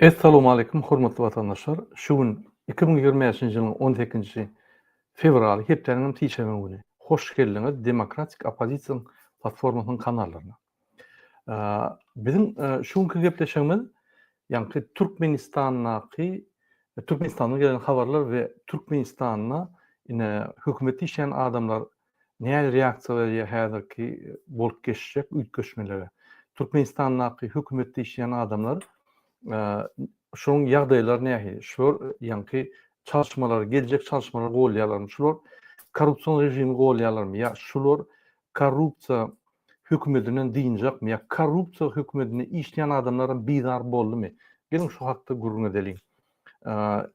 Essalowmaleýkim hormatly watandaşlar! Şu gün 2025-nji ýylyň 18-nji fewraly hepdäniň hem sişenbe güni. Hoş geldiňiz Demokratik oppozisiýanyň platformasynyň kanallaryna. Biziň şu günki gepleşigimiz ýaňky Türkmenistandaky Türkmenistandan gelen habarlar we Türkmenistanda ine hökümetde işleýän adamlar Nähili reaksiýa berýär häzirki bolup geçjek üýtgeşmelere? Türkmenistandaky hökümetde işleýän adamlar şoň ýagdaýlary nähili? Şular ýaňky çalyşmalary, geljek çalyşmalary golýarlarmy? Şular korrupsion režimi golýarlarmy? Ýa şular korrupsiýa hökümetinden dynjakmy? Ýa korrupsiýa hökümetinde işleýän adamlaram bizar boldumy? Geliň şu hakda gürrüň edeliň.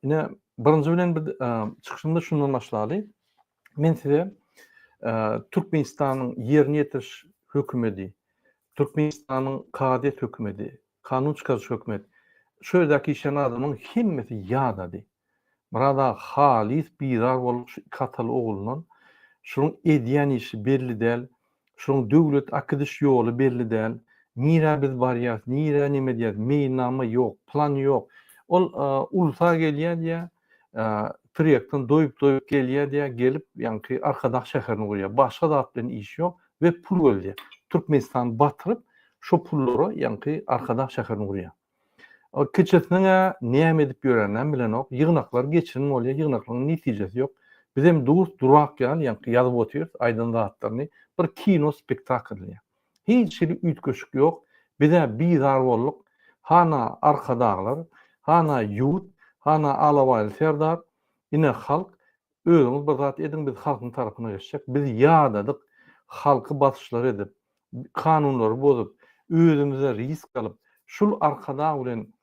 Ine, birinji bilen biz çykyşymyzy şundan başlaly. Men size Türkmenistanyň ýerine ýetiriş hökümedi, Türkmenistanyň kazyýet hökümedi, kanun çykaryjy hökümet, şu ýerdäki işleýän adamlaryň hemmesi ýadady. Myrat aga halys bizar bolduk şu iki ataly oglundan. Şunuň edýän işi belli däl. Şunuň döwlet akidiş ýoly belli däl. Nirä biz barýas, nirä neme edýäs, meýilnama ýok, plan ýok. Ol ulusa gelýär diýýär, tirýekden doýup-doýup gelýär diýýär, gelip ýaňky Arkadag şäherini gurýar. Başga zat bilen işi ýok we pul gözleýär. Türkmenistany batyryp, şo pullara ýaňky Arkadag şäherini gurýar. Kiçisiniň-ä näme edip ýöreninem bilenok. Ýygnaklar geçirin bolýar, ýygnaklaryň netijesi ýok. Bizem durus durak ýaly, ýaňky ýazyp otyrys aýdan zatlaryny. Bir kino spektakl diýýär. Hiç hili üýtgeşik ýok. Biz-ä bizar bolduk. Hana Arkadaglar, hana ýurt, hana Alabaýly serdar, ine halk, özüňiz bir zat ediň, biz halkyň tarapyna geçjek. Biz ýadadyk, halky basyşlar edip, kanunlary bozup, özümize risk alyp, şul Arkadag bilen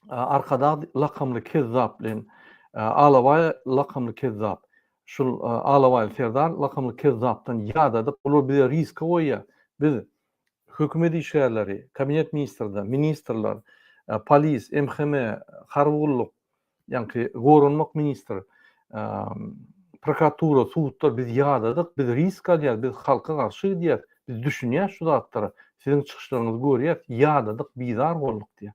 Arkadag lakamly kezzap bilen Alabaý lakamly kezzap, şul Alabaýly serdar lakamly kezzapdan ýadadyk, bular bize riske goýýar. Biz hökümet işgärleri, kabinet ministrler, ministrler, polis, MHM, harby gulluk, ýaňky goranmak ministr, prokuratura, sudlar biz ýadadyk, biz risk alýas, biz halka garşy gidýäs, biz düşünýäs şu zatlara, siziň çykyşlaryňyzy görýäs, ýadadyk, bizar bolduk diýýär.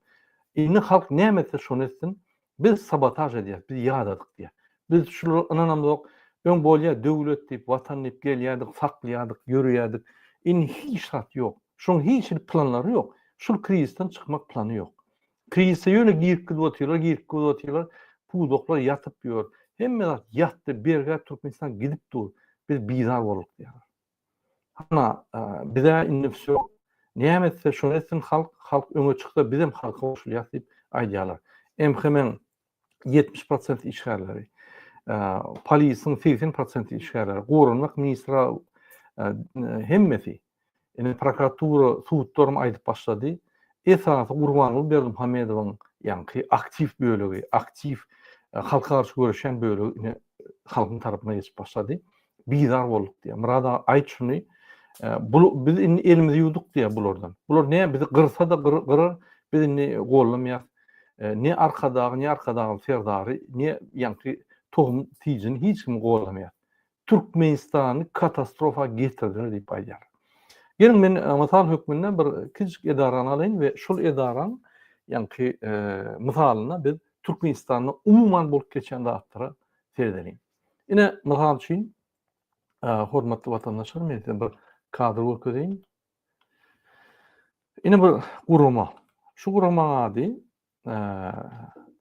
Indi halk näme etse şony etsin, biz sabotaž edýäs, biz ýadadyk diýýär. Biz şulara ynanamzok, öň bolýar döwlet diýip, watan diýip gelýärdik, saklaýardyk, ýöreýärdik. Indi hiç zat ýok. Şoň hiç hili planlary ýok. Şul krizisden çykmak plany ýok. Krizise ýöne girip gidip otyrlar, girip gidip otyrlar. Pudaklar ýatyp ýör. Hemme zat ýatdy, bergä Türkmenistan gidip dur. Biz bizar bolduk diýýärler. Hana, bizä indi wsýo. Näme etse şony etsin halk, halk öňe çyksa bizem halka goşulýas diýip aýdýarlar. MHM-iň 70 prosent işgärleri, polisiň 80 prosent işgärleri, goranmak ministri hemmesi Indi prokuratura, sudlaram aýdyp başlady. Esasy Gurbanguly Berdimuhamedowyň ýaňky aktiw bölegi, aktiw halka garşy göreşýän bölegi ine halkyň tarapyna geçip başlady. Bizar bolduk diýýär. Myrat aga aýt şuny. Bu biz indi elimizi ýuwduk diýýär bulardan. Bular ne bizi gyrsa-da gyrar, biz indi gollamaýas. Ne Arkadagy, ne Arkadagly Serdary, ne ýaňky tohum tijini hiç kimi gollamaýas. Türkmenistany katastrofa getirdiler diýip aýdýar. Geliň men mysal hökmünde bir kiçijik edarany alaýyn we şol edaraň ýaňky mysalynda biz Türkmenistanda umuman bolup geçen zatlara seredeliň. Ine mysal üçin hormatly watandaşlar men size bir kadr görkezeýin. Ine bir gurama. Şu guramaň ady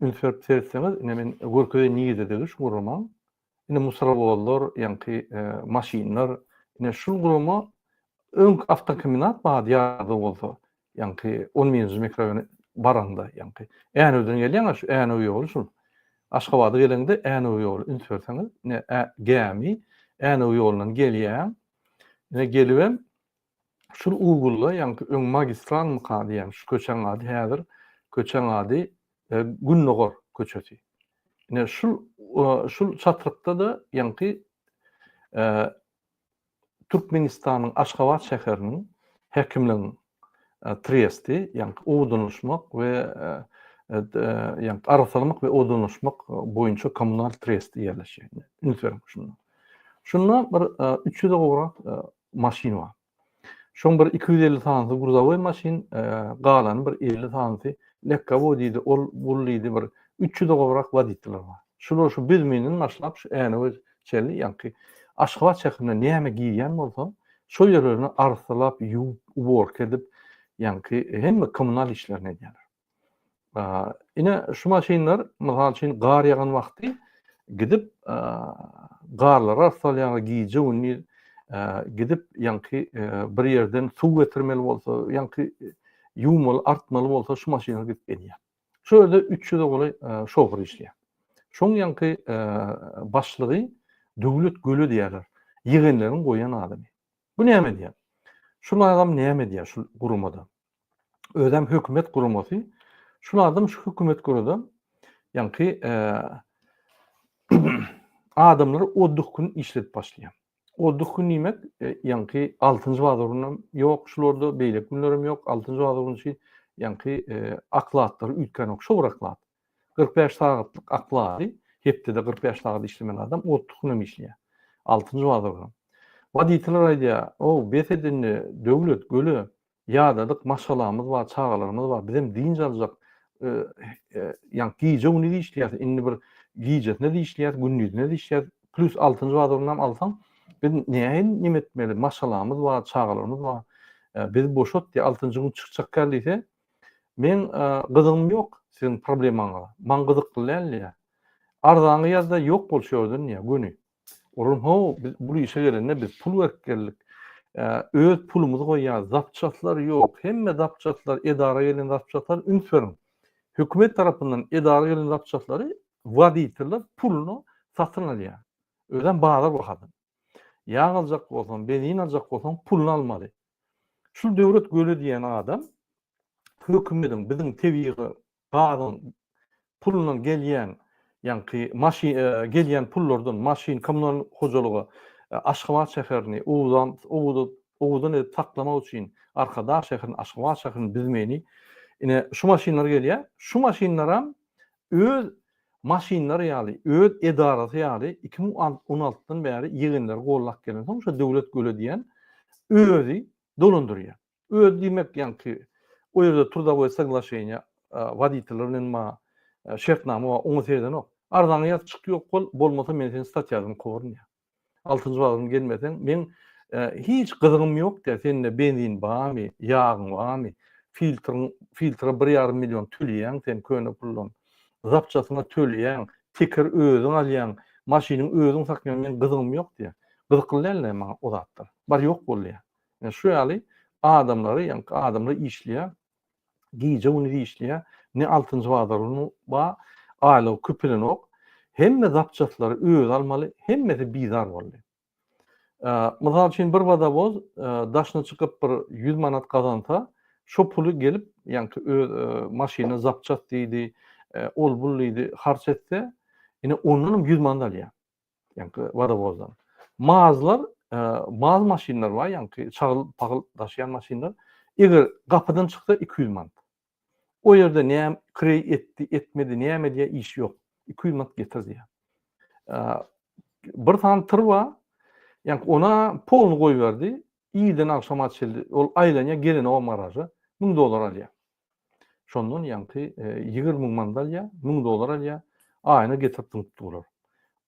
üns berip seretseňiz, ine men görkezeýin nirededigi şu guramaň. Ine musorowozlar, ýaňky maşynlar, ine şul gurama öňki awtokombinat bar ýa-da bolsa, ýaňky on birinji mikroraýona baraňda, ýaňky Änewden gelýäň-ä şu Änew ýoly şul. Aşgabada geleňde Änew ýoly üns berseňiz, ine gämi Änew ýolundan gelýäň. Ine gelibem şul ugurda, ýaňky öň magistralmyka diýýän şu köçäň ady häzir köçäň ady Gündogar köçesi. Ine şul şul çatrykda-da ýaňky Türkmenistanyň Aşgabat şäheriniň häkimligiň tresti, ýaňky owadanlaşmak we ýaňky arassalamak we owadanlaşmak boýunça kommunal tresti ýerleşýär. Üns beriň şunda. Şunda bir 300 gowrak maşyn bar. Şoň bir 250 sanysy gruzowoý maşyn, galany bir 50 sanysy. Lekkowoý diýdi, ol bul diýdi bir 300 gowrak woditeler bar. Şular şu Büzmeýinden başlap şu Änewe çenli ýaňky Aşgabat şäherine näme girýän bolsa, şol ýerlerini arassalap, ýuwup, uborka edip, ýaňky hemme kommunal işlerini edýärler. Ine şu maşynlar, mysal üçin, gar ýagan wagty gidip, garlary arassalýarlar, gije-gündiz gidip, ýaňky bir ýerden suw getirmeli bolsa, ýaňky ýuwmaly, artmaly bolsa şu maşynlar gidip gelýär. Şu ýerde 300-e golaý şoför işleýär. Şoň ýaňky başlygy Döwlet Göle diýýärler. Ýegenleriň goýan adamy. Bu näme edýär? Şul adam näme edýär şul guramada? Özem hökümet guramasy. Şul adam şu hökümet gurada ýaňky adamlary odduh gün işledip başlaýar. Odduh gün diýmek, ýaňky altynjy bazar günem ýok şularda, beýleki günlerem ýok. Altynjy bazar güni üçin ýaňky oklatlary üýtgänok. Şo bir oklad. 45 sagatlyk oklady, hepdede 45 sagat işlemeli adam odduh günem işleýär. Altynjy bazar günem. Woditeler aýdýar, Ow, bes et indi, Döwlet, göle, Ýadadyk, maşgalamyz bar, çagalarymyz bar, bizem dynç aljak, ýa gije-gündiz işleýäs, indi bir gijesine-de işleýäs, gündizine-de işleýäs, plýus altynjy bazarynam alsaň, biz nähili neme etmeli, maşgalamyz bar, çagalarymyz bar, bizi boşat diýýär, altynjy gün çykjak gel diýse, meň gyzygym ýok siziň problemaňyza, maňa gyzykly däl diýýär. Arzaňy ýaz-da ýok bol şu ýerden diýýär, göni. Olam how, biz bul işe gelende biz pul berip geldik. Öz pulumyzy goýýarys, zapçaslar ýok. Hemme zapçaslar, edara gelen zapçaslar üns beriň. Hökümet tarapyndan edara gelen zapçaslary woditeller puluna satyn alýar. Özem bazar bahadan. Ýag aljak bolsaň, benzin aljak bolsaň puluna almaly. Şul Döwlet Göle diýen adam hökümediň biziň tebigy gazyň pulundan gelýän ýaňky maşyn gelýän pullardan maşyn kommunal hojalyga Aşgabat şäherini owadan owadan edip saklamak üçin Arkadag şäherini Aşgabat şäherini Büzmeýini ine şu maşynlar gelýär. Şu maşynlaram öz maşynlary ýaly öz edarasy ýaly 2016-dan bäri ýegenleri gollap gelensoň şo Döwlet Göle diýen özi dolandyrýar. Öz diýmek ýaňky o ýerde trudowoý soglaşeniýe woditeller bilen ma şertnama bar oňa seredenok. Arzaňy ýaz çyk ýok bol bolmasa men seni statýadan kowaryn diýýär. Altynjy bazardan gelmeseň meň hiç gyzygym ýok diýýär sende benzin barmy ýagyň barmy filtriň filtre bir ýarym million töleýäň sen köne puldan zapçasyňa töleýäň teker özüň alýaň maşynyň özüň saklaýaň meň gyzygym ýok diýýär. Gyzykly däl diýýär maňa o zatlar. Bar ýok bol diýýär. Ýa şu ýaly adamlary, ýaňky adamlar işleýär, gije-gündiz işleýär, ne altynjy bazar güni bar, aýlygy köpelenok, hemme zapçaslary özi almaly, hemmesi bizar boldy. Mysal üçin bir wodowoz daşyna çykyp bir 100 manat gazansa, şo puly gelip, ýaňky öz maşynyna zapças diýdi, ol-bul diýdi, harç etse, ine ondanam 100 manat alýar. Ýaňky wodowozdan. Mazlar, maz maşynlar bar, ýaňky çagyl pagyl daşaýan maşynlar. Eger gapydan çyksa 200 manat. O ýerde näme kireý etdi, etmedi, näme edýär işi ýok. 200 manat getir diýýär. Bir sany tyr bar. Ýaňky ona polny goýberdi. Irden agşama çenli ol aýlanýar, gelenogam garaža 1000 dollar alýar. Şondan ýaňky 20 müň manat alýar, 1000 dollar alýar, aýyna getirip zyňyp durlar.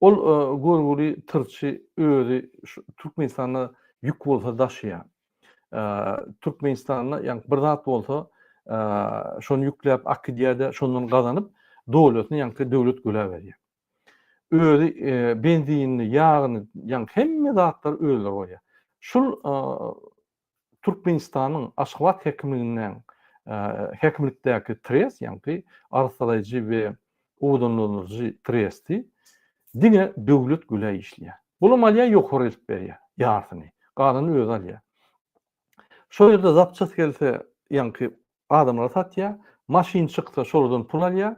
Ol görgüli tyrçy özi Türkmenistanda ýük bolsa daşaýar. Türkmenistanda ýaňky bir zat bolsa şony ýükläp akidýär-de, şondan gazanyp, dolýasyny ýaňky döwlet gölä berýär. Özi benzinini, ýagyny, ýaňky hemme zatlary özleri goýýar. Şul Türkmenistanyň Aşgabat häkimliginden häkimlikdäki trest, ýagny arassalaýjy we owadanlandyryjy tresti diňe Döwlet Gülä işleýär. Bulam alýar, ýokary eltip berýär, ýarsyny. Galanyny özi alýar. Şol ýerde zapças gelse, ýaňky adamlara satýar, maşyn çyksa şolardan pul alýar.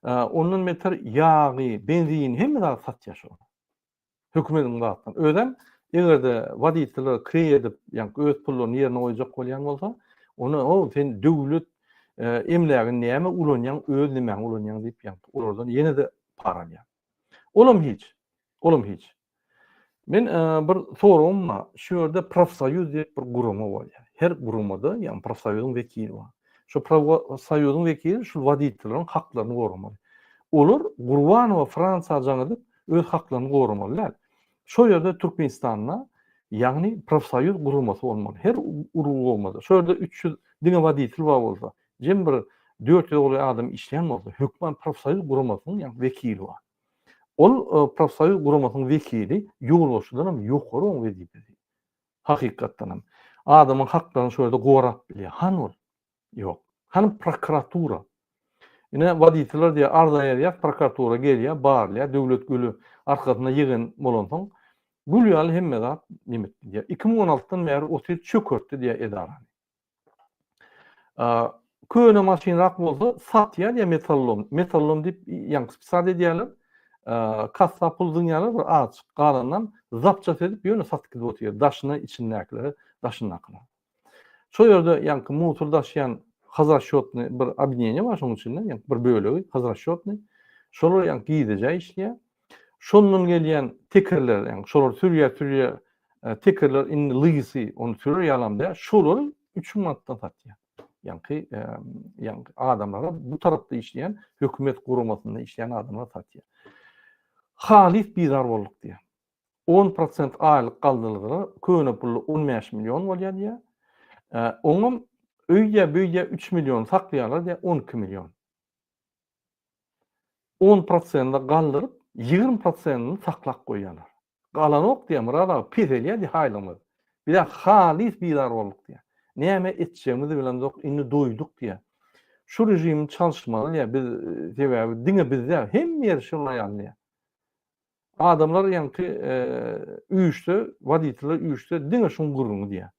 Ondan beter ýagy, benzini, hemme zady satýar şolara. Hökümediň zatdan. Özem eger-de woditeller kireý edip, ýaňky öz pullaryny ýerine goýjak bolýan bolsa, onda o sen döwlet emlägini näme ulanýaň, öz nemäňe ulanýaň diýip, ýaňky olardan ýene-de para alýar. Olam hiç. Olam hiç. Men bir soragym bar. Şu ýerde profsoýuz diýip bir gurama bolýar. Her guramada, ýagny profsoýuzyň wekili bar. Şu profsoýuzyň wekili şul woditelleriň haklaryny goramaly. Olar Gurbanowa Fransiýa jaň edip öz haklaryny goramaly däl. Şo ýerde Türkmenistanda ýagny profsoýuz guramasy bolmaly. Her ulgamda. Şo ýerde 300 diňe woditel bar bolsa, jem bir 400 golaý adam işleýän bolsa, hökman profsoýuz guramasynyň ýagny wekili bar. Ol profsoýuz guramasynyň wekili ýolbaşçydan hem ýokary oň wezipesi. Hakykatdan hem. Adamyň haklaryny şo ýerde gorap bilýär. Hany ol? Ýok. Hany prokuratura? Ine woditeler diýýär, arza ýazýar, prokuratura gelýär, barlaýar, döwlet güli arkasynda ýygan bolansoň, gül ýaly hemme zat neme etdi diýýär. 2016-dan bäri otyr çökertdi diýýär edarany. Köne maşynrak bolsa satýar diýýär metallom. Metallom diýip ýaňky spesial edýärler. Kassa pul zyňýarlar bir azajyk galandan zapças edip ýöne satyp gidip otyr. Daşyna içindäkileri daşyndakylar. Şo ýerde ýaňky musur daşýan hazrasçýotny bir obýedineniýe bar şoň içinde ýaňky bir bölegi hazrasçýotny. Şolar ýaňky gizlije işleýär. Şondan gelýän tekerler ýaňky şolar sürýär sürýär tekerler indi lysy ony sürer ýalam däl şolary 3000 manatdan satýar. Ýaňky ýaňky adamlara bu tarapda işleýän hökümet guramasynda işleýän adamlara satýar. Halys bizar bolduk diýýär. 10 prosent aýlyk galdyrylsa köne pully 15 million bolýar diýýär. Oňam öýdýä büýdýä 3 million saklaýarlar diýýär 12 million. 10 prosende galdyryp 20 prosentini saklap goýýarlar. Galanok diýýär Myrat aga peselýär diýýär aýlygymyz. Biz-ä halys bizar bolduk diýýär. Näme etjegimizi bilemzok indi doýduk diýýär. Şu režimi çalyşmaly diýýär biz sebäbi diňe biz däl hemme ýer şular ýaly diýýär. Adamlar ýaňky üýşse, woditeller üýşse diňe şuň gürrüňi diýýär.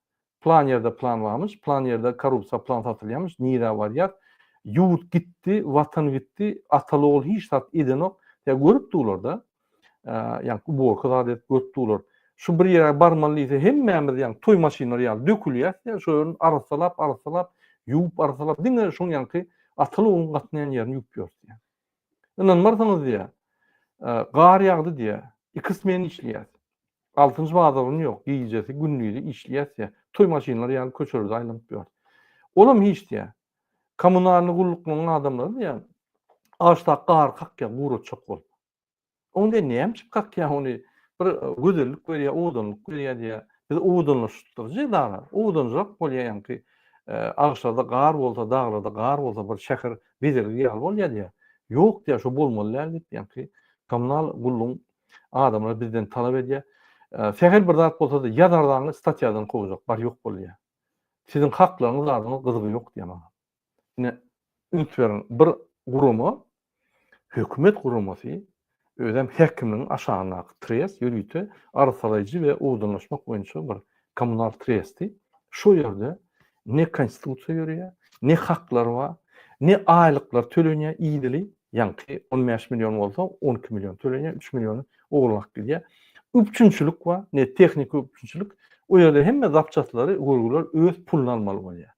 Plan ýerde plan barmyş, plan ýerde korrupsiýa plan satylýarmyş, nirä barýas? Ýurt gitdi, watan gitdi, ataly-ogul hiç zat edenok. Ýa görüp durlar-da. Ýaňky uborka zat edip görüp durlar. Şu bir ýere barmaly diýse hemmämiz ýaňky toý maşynlary ýaly dökülýäs diýýär. Şo ýerini arassalap, arassalap, ýuwup arassalap diňe şoň ýaňky ataly-ogluň gatnaýan ýerini ýuwup ýörüs diýýär. Ynanmarsyňyz diýýär. Gar ýagdy diýýär. Iki smen işleýäs. Altynjy bazar güni ýok, gijesi, gündizi işleýäs diýýär. Toý maşynlary ýaly köçelerde aýlanyp ýörüs. Olam hiç diýýär. Kommunalnyý gulluklaryň adamlary diýýär, agaçdaky gary kakýar, guratjak bolup. Onda näme üçin kakýar ony? Bir gözellik berýär, owadanlyk berýär diýýär. Biz owadanlaşdyryjy edara, owadanjak bolýar ýaňky agaçlarda gar bolsa, daglarda gar bolsa bir şäher bezelgi ýaly bolýar diýýär. Ýok diýýär, şo bolmaly däl diýip ýaňky kommunal gullugyň adamlary bizden talap edýär. Sähel bir zat bolsa-da ýazardaňy statýadan kowjak, bar ýok bol diýýär. Siziň haklaryňyz zadyňyz gyzygy ýok diýýär maňa. Ine, üns beriň, bir gurama, hökümet guramasy, özem häkimligiň aşagyndaky trest, ýörite arassalaýjy we owadanlaşmak boýunça bir kommunal tresti, şo ýerde ne konstitusiýa ýöreýär, ne haklar bar, ne aýlyklar tölenýär idili, ýaňky 15 million bolsa 12 million tölenýär, 3 milliony ogurlap gidýär. Üpjünçilik bar, ne tehniki üpjünçilik, o ýerde hemme zapçaslary, görgüler öz puluny almaly bolýar.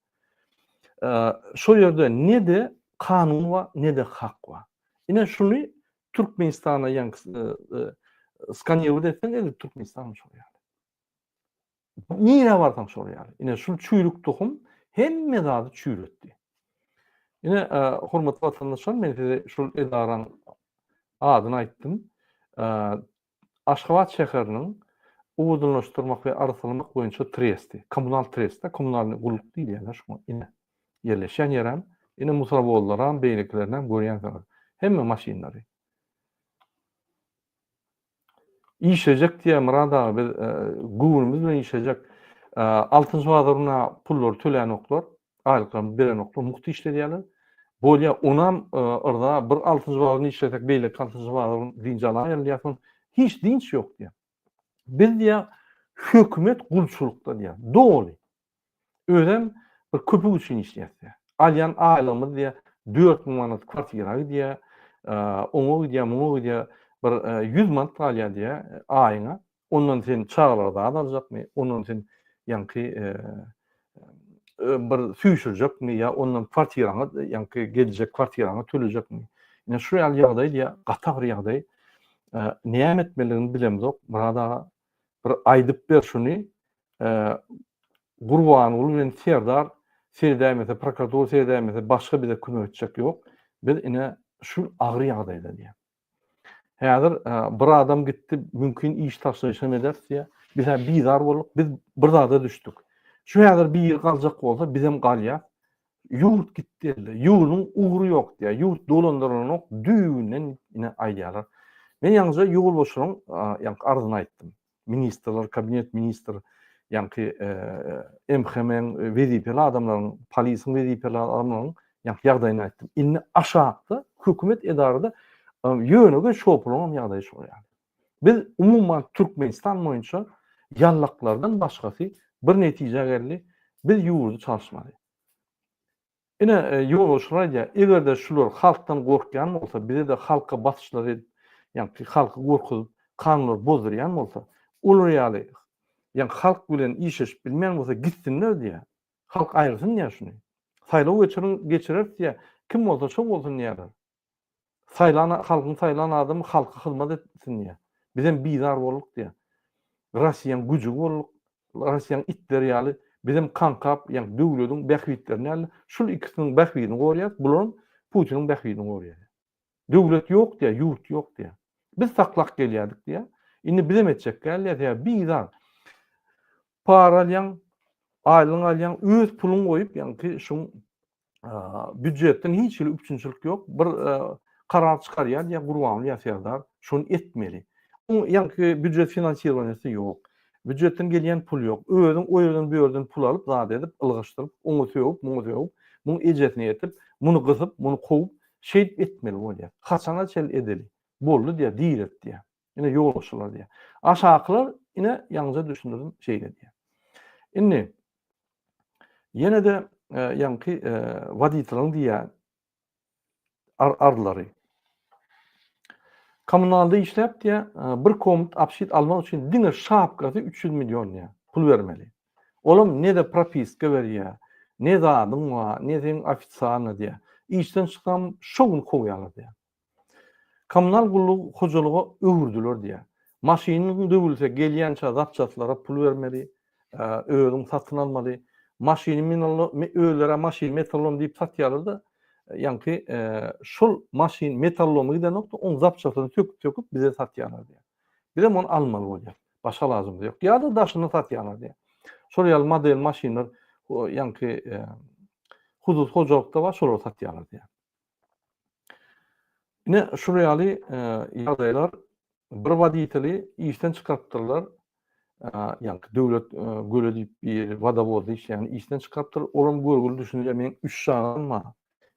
Şo ýerde ne-de kanun bar, ne-de hak bar. Ine şuny Türkmenistana ýaňky skanirowat etseň edil Türkmenistan şol ýaly. Nirä barsaň şol ýaly. Ine şul çüýrük tohum hemme zady çüýretdi. Ine hormatly watandaşlar men size şul edaraň adyny aýtdym. Aşgabat şäheriniň owadanlaşdyrmak we arassalamak boýunça tresti, kommunal trest-de, kommunalnyý gulluk diýilýär-dä şuňa, ine, ýerleşýän ýerem, ine musorowozlaram, beýlekilerinem görýänsiňiz, hemme maşynlary. Işlejek diýýär Myrat aga, biz göwnümiz bilen işlejek. Altynjy bazaryna pullary tölänoklar. Aýlyklaryny berenoklar, mugt işledýärler. Bolýa, onam yrza bir altynjy bazaryny işlesek, beýleki altynjy bazaryny dynç alaýaly diýýär, soň hiç dynç ýok diýýär. Biz diýýär, hökümet gulçulykda diýýär, doly. Özem bir köpük üçin işleýäs diýýär. Alýan aýlygymyz diýýär, 4000 manat kwartira gidýär, oňa gidýär, muňa gidýär, bir 100 manat galýar diýýär aýyňa. Ondan sen çagalara zat aljakmy? Ondan sen ýaňky bir süýşürjekmi ýa ondan kwartiraňa ýaňky geljek kwartiraňa tölejekmi? Ine şu ýaly ýagdaý diýýär, gaty agyr ýagdaý. Näme etmelidigini bilemzok. Myrat aga bir aýdyp ber şuny. Gurbanguly bilen Serdar. Seredäýmese, prokuratura seredäýmese başga bize kömek etjek ýok. Biz ine şu agyr ýagdaýda diýýär. Häzir bir adam gitdi, mümkin iş taşlaýyş hem ederis diýýär. Biz-ä bizar bolduk, biz bir zada düşdük. Şu häzir biri galjak bolsa bizem galýas. Ýurt gitdi elde. Ýurduň ugry ýok diýýär. Ýurt dolandyrylanok düýbünden ine aýdýarlar. Men ýaňyja ýolbaşçylaryň ýaňky arzyny aýtdym. Ministrler, kabinet ministr, ýaňky MHM-iň wezipeli adamlaryň, polisiň wezipeli adamlaryň ýaňky ýagdaýyny aýtdym. Indi aşakda hökümet edarada ýönekeý şopurlaryň hem ýagdaýy şol ýaly. Biz umuman Türkmenistan boýunça ýallaklardan başgasy bir netijä geldi, biz ýurdy çalyşmaly. Ine, ýolbaşçylar aýdýar, eger-de şular halkdan gorkýan bolsa, bize-de halka basyşlar edip, ýagny halky gorkuzyp, kanunlary bozdurýan bolsa, olar ýaly, ýagny halk bilen işleşip bilmeýän bolsa gitsinler diýýär. Halk aýyrsyn diýýär şuny. Saýlaw geçiriň, geçireris diýýär, kim bolsa şo bolsun diýýärler. Saýlan halkyň saýlan adamy halka hyzmat etsin diýýär. Bizem bizar bolduk diýýär. Rossiýaň güjügi bolduk. Rossiýaň itleri ýaly bizem kaňkap, ýagny döwlediň bähbitlerini ýaly şul ikisiniň bähbidini gorýas, bularam Putiniň bähbidini gorýar. Döwlet ýok diýýär, ýurt ýok diýýär. Biz saklap gelýärdik diýýär. Indi bizem etjek däl diýýär, sebäbi bizar. Para alýaň, aýlygyňy alýaň, öz puluňy goýup, ýagny şuň Býujetden hiç hili üpjünçilik ýok. Bir karar çykarýar diýýär Gurbanguly ýa Serdar, şony etmeli. Oň ýaňky býujet finansirowaniýasy ýok. Býujetden gelýän pul ýok. Özüň o ýerden bu ýerden pul alyp zat edip, ylgaşdyryp, oňa sögüp, muňa sögüp, muň ejesine ýetip, muny gysyp, muny kowup, şeýdip etmeli bolýar. Haçana çenli edeli? Boldy diýýär, diret diýýär. Ine ýolbaşçylar diýýär. Aşakylar ine ýaňyja düşündirdim şeýle diýýär. Indi ýene-de e, ýaňky e, woditeliň diýýär ar arzlary. Kommunalda işläp diýýär, e, bir komnat obşit almak üçin diňe şapkasy 300 million diýýär, pul bermeli. Olam ne-de propiska berýär, ne zadyň bar, ne seň ofitsialny diýýär. Işden çyksam şo gün kowýarlar diýýär. Kommunal gullugy hojalyga öwürdiler diýýär. Maşynyň döwülse gelýänçä zapçastlara pul bermeli, özüň satyn almaly. Maşyny özleri maşyn metallom diýip satýarlar-da, ýaňky şol maşyn metallomy gidenokda oň zapçasyny söküp-söküp bize satýarlar diýýär. Bizem ony almaly bolýar. Başga alajymyz ýok. Ýa-da daşyny satýarlar diýýär. Şol ýaly model maşynlar ýaňky hususy hojalykda bar, şolary satýarlar diýýär. Ine şul ýaly ýagdaýlar bir woditeli işden çykarypdyrlar. Ýaňky döwlet göle diýip bir wodowozda işleýän işden çykarypdyr. Olam görgüli düşünýär, meň üç çagam bar.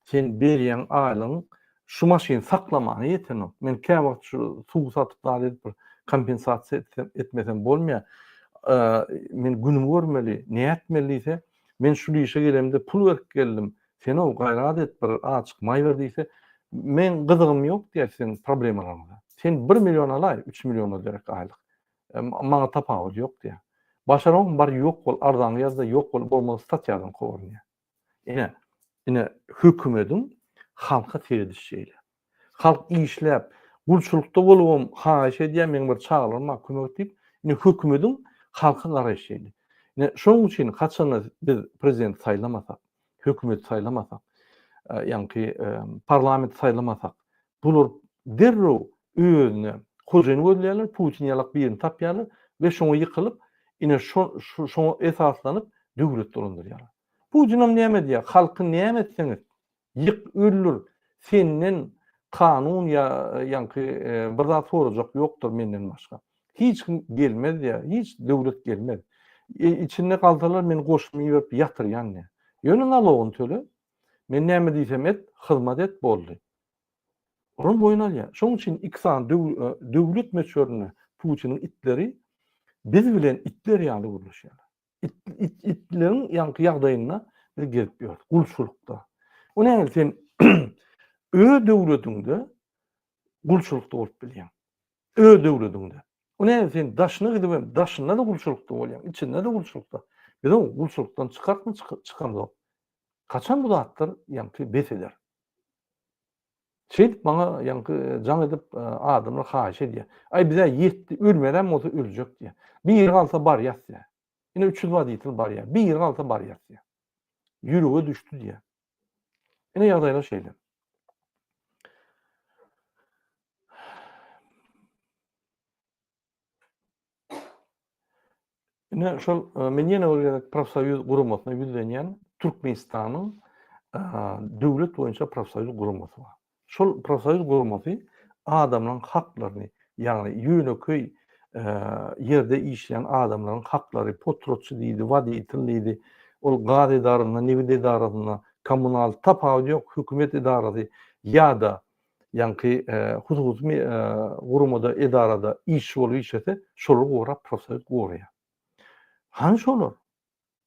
Sen berýäň aýlygyň şu maşyny saklamana ýetenok. Men käwagt şu suw satyp zat edip bir kompensasiýa etsem etmesem bolmaýar. Men günümi görmeli, nätmeli diýse, men şul işe gelemde pul berip geldim. Sen-ow gaýrat et bir azjyk maý ber diýse, meň gyzygym ýok diýýär siziň problemalaryňyza. Sen bir million alaý, üç milliona derek aýlyk. Maňa tapawudy ýok diýýär. Başaraň bar ýok bol, arzaňy ýaz-da ýok bol, bolmasa statýadan kowaryn diýýär. Ine, ine hökümediň halka seredişi şeýle. Halk işläp, gulçulykda bolubam haýyş edýär, meň bir çagalarym bar, kömek et diýip. Ine hökümediň halka garaýşy şeýle. Ine şonuň üçin haçanda biz prezidenti saýlamasak, hökümeti saýlamasak, ýaňky parlamenti saýlamasak, bular derrew özüne hojaýyn gözleýärler, Putin ýalak birini tapýarlar we şoňa ýykylyp, ine şo şoňa esaslanyp döwlet dolandyrýarlar. Putinam näme edýär? Halky näme etseň et, Ýyk, öldür, senden kanun ýa ýaňky bir zat sorajak ýokdur menden başga. Hiç kim gelmez diýýär, hiç döwlet gelmez. Içinde galsalar men goşuny iberip ýatyrýan diýýär. Ýöne nalogyny töle, men näme diýsem et, hyzmat et boldy. Olam boýun alýar. Şonuň üçin iki sany döwlet möçberinde Putiniň itleri biz bilen itler ýaly gürleşýärler. It, it, itleriň ýaňky ýagdaýynda biz gezip ýörüs, gulçulykda. O nähili sen öz döwletiňde gulçulykda bolup bilýäň? Öz döwletiňde. O nähili sen daşyna gidip hem daşynda-da gulçulykda bolýaň, içinde-de gulçulykda. Biz o gulçulykdan çykartmy çykamzok. Haçan bu zatlar ýaňky bes eder? Şeýdip maňa ýaňky jaň edip adamlar haýyş edýär. Aý bizä ýetdi, ölmelem bolsa öljek diýýär. Biri galsa barýas diýýär. Ine 300 woditel barýar. Biri galsa barýas diýýär. Ýürege düşdi diýýär. Ine ýagdaýlar şeýle. Ine şol e, men ýene bir gezek profsoýuz guramasyna ýüzlenýän Türkmenistanyň e, döwlet boýunça profsoýuz guramasy bar. Şol profsoýuz guramasy adamlaryň haklaryny, ýagny ýönekeý e, ýerde işleýän adamlaryň haklary, potratçy diýdi, woditel diýdi, ol gaz edarasynda, nebit edarasynda, kommunal tapawudy ýok, hökümet edarasy ýa-da ýaňky hususy guramada, edarada işçi bolup işlese, şolary gorap profsoýuz goraýar. Hany şolar?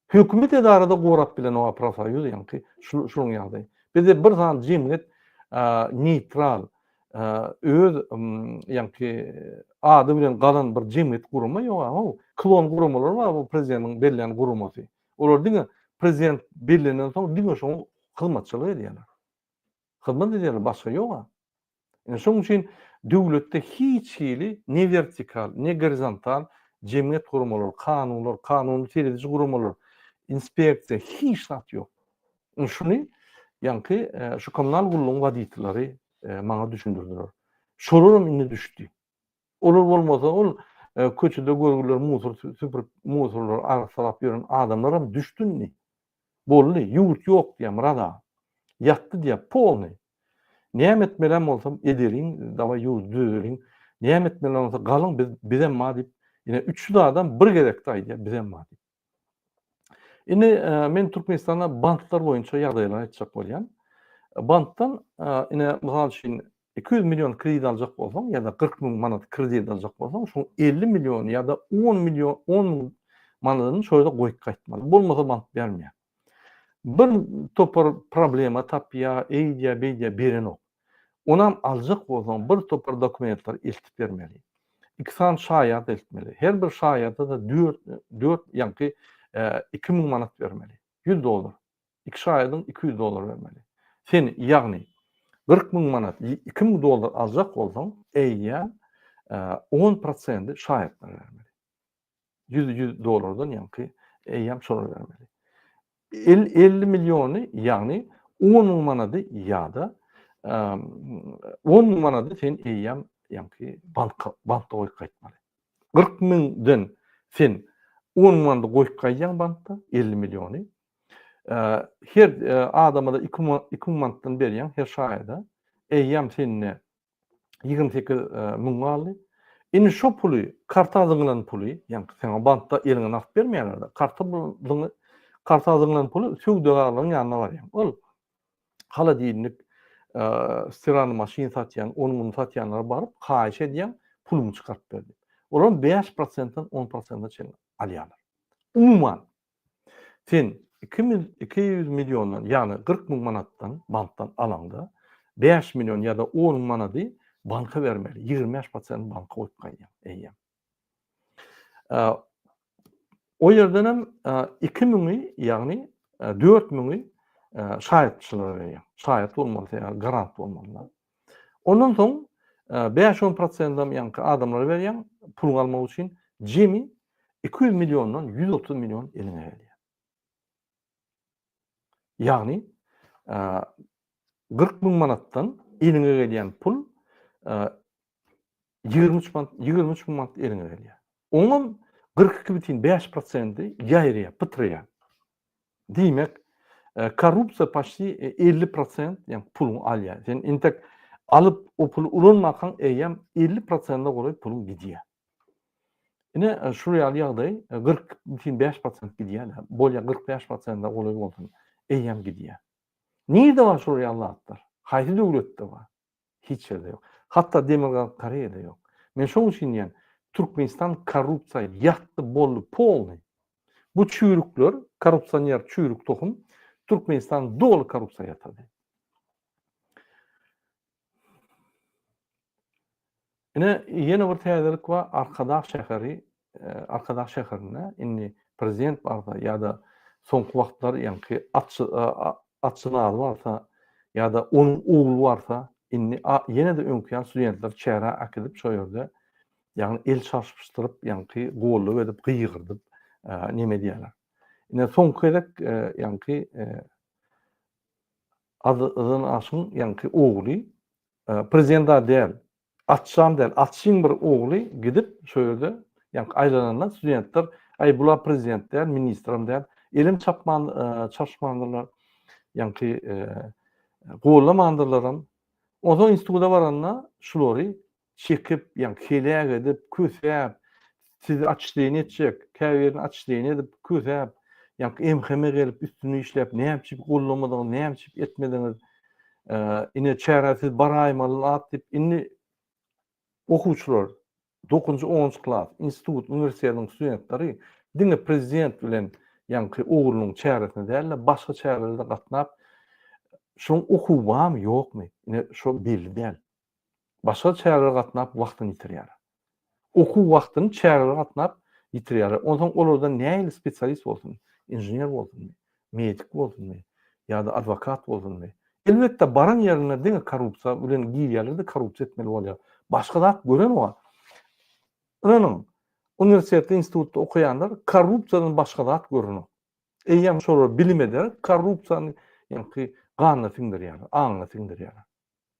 Hökümet edarada gorap bilenok profsoýuz ýaňky şunuň ýagdaýy. Bizde bir sany jemgyýet neýtral öz ýaňky ady bilen galan bir jemgyýet gurama ýok how. Klon guramalar bar bu prezidentiň bellän guramasy. Olar diňe prezident bellenen soň diňe şoňa hyzmatçylyk edýärler. Hyzmat edýärler, başga ýog-a. Ine şonuň üçin döwletde hiç hili ne wertikal, ne gorizontal jemgyýet guramalary, kanunlar, kanuny serediji guramalar, inspeksiýa hiç zat ýok. Ine şuny ýaňky şu kommunal gullugyň woditelleri maňa düşündirdiler. Şolaram indi düşdi. Olar bolmasa ol köçede görgüler musur süpürip, musurlary arassalap ýören adamlaram düşdi indi. Boldy, ýurt ýok diýýär Myrat aga. Ýatdy diýýär, polny. Näme etmelem bolsam edeliň, dawaý ýurdy düzeliň. Näme etmeli bolsa galyň biz bizem bar diýip, ine 300 adam bir gezekde aýdýar bizem bar diýip. Indi men Türkmenistanda banklar boýunça ýagdaýlary aýtjak bolýan. Bankdan ine mysal üçin 200 million kredit aljak bolsaň ýa-da 40 müň manat kredit aljak bolsaň, şoň 50 million ýa-da 10 million 10 müň manadyny şo ýerde goýup gaýtmaly. Bolmasa bank bermeýär. Bir topar problema tapýar, eýdýär, beýdýär, berenok. Onam aljak bolsaň bir topar dokumentleri eltip bermeli. Iki sany şaýat eltmeli. Her bir şaýada-da dört, dört ýaňky 2000 manat bermeli. 100 dollar. Iki şaýadyň 200 dollar bermeli. Sen ýagny 40 müň manat, 2000 dollar aljak bolsaň, eýýäm 10 prosendi şaýatlara bermeli. 100 100 dollardan ýaňky eýýäm şolara bermeli. 50 milliony ýagny 10 müň manady ýa-da 10 müň manady sen eýýäm ýaňky banka bankda goýup gaýtmaly. 40 müňden sen 10 müň manady goýup gaýdýaň bankda 50 milliony. Her adama-da 2 müň manatdan berýäň her şaýada. Eýýäm sende 28 müň galdy. Indi şo puly, karta zyňylan puly, ýagny saňa bankda eliňe nagt bermeýärler-de, karta zyňy, karta zyňylan puly söwdagärleriň ýanyna barýaň. Ol holodilnik, stiralny maşyn satýan, ony-muny satýanlara baryp, haýyş edýäň, pulumy çykaryp ber diýip. Olar 5 prosentden 10 prosente çenli alýarlar. Umuman, Sen 200 milliondan, ýagny 40 müň manatdan bankdan alaňda, 5 million ýa-da 10 müň manady banka bermeli. 25 prosent banka goýup gaýdýaň eýýäm. O ýerden hem 2 müňi, ýagny 4 müňi şaýatçylara berýäň. Şaýat bolmaly, sen garant bolmaly. Ondan soň 5-10 prosentem ýaňky adamlara berýäň puluňy almak üçin jemi 200 milliondan 130 million eliňe gelýär. Ýagny 40 müň manatdan eliňe gelýän pul 23 manat 23 müň manat eliňe gelýär. Oňam 42,5 prosenti ýaýraýar, pytraýar. Diýmek, korrupsiýa paçti 50 prosent, ýagny puluňy alýar. Sen entek alyp o puly ulanmakaň eýýäm 50 prosente golaý puluň gidýär. Ine şul ýaly ýagdaý 40,5 prosent gidýär. Bolýar 45 prosente golaý bolsun, eýýäm gidýär. Nirde bar şul ýaly zatlar? Haýsy döwletde bar? Hiç ýerde ýok. Hatda Demirgazyk Koreýada ýok. Men şoň üçin diýýän, Türkmenistan korrupsiýa ýatdy boldy polny. Bu çüýrükler, korrupsioner çüýrük tohum Türkmenistan doly korrupsiýa ýatyrdy. Ine ýene bir täzelik bar, Arkadag şäheri, Arkadag şäherinde indi prezident barsa ýa-da soňky wagtlar ýaňky atşynazy barsa ýa-da onuň ogly barsa, indi ýene-de öňki ýaly studentleri çärä äkidip şo ýerde ýagny el çarpyşdyryp ýaňky gollup edip gygyrdyp neme edýärler. Ine soňky gezek ýaňky Azyzan Aşyň ýaňky ogly prezident-a däl, Atjam däl, Atşyň bir ogly gidip şo ýerde ýaňky aýlananda studentler, aý bula prezident däl, ministrem däl, elem çapman çarşmandyrlar, ýaňky gollamandyrlaram. Onsoň instituta baranda şulary çekip, ýaňky heläk edip, kösäp, sizi otçisleniýe etjek, käbirini otçisleniýe edip, kösäp, ýaňky MHM gelip üstünde işläp, näme üçin gollamadyňyz, näme üçin etmediňiz, ine çärä siz baraýmaly zat diýip, indi okuwçylar, dokuzynjy, onunjy klas, institut, uniwersitetiň studentleri diňe prezident bilen ýaňky oglunyň çäresine däl-de, başga çärelere-de gatnap, şoň okuwy barmy, ýokmy, ine şo belli däl. Başga çärelere gatnap wagtyny ýitirýärler. Okuw wagtyny çärelere gatnap ýitirýärler. Onsoň olardan nähili spesialist bolsun, inžener bolsunmy, medik bolsunmy ýa-da adwokat bolsunmy? Elbetde baran ýerinde diňe korrupsiýa bilen girýärler-de korrupsiýa etmeli bolýar. Başga zat görenok. Ynanyň, uniwersitetde, institutda okaýanlar korrupsiýadan başga zat görenok. Eýýäm şolar bilim ederek korrupsiýany ýaňky ganyna siňdirýärler, aňyna siňdirýärler.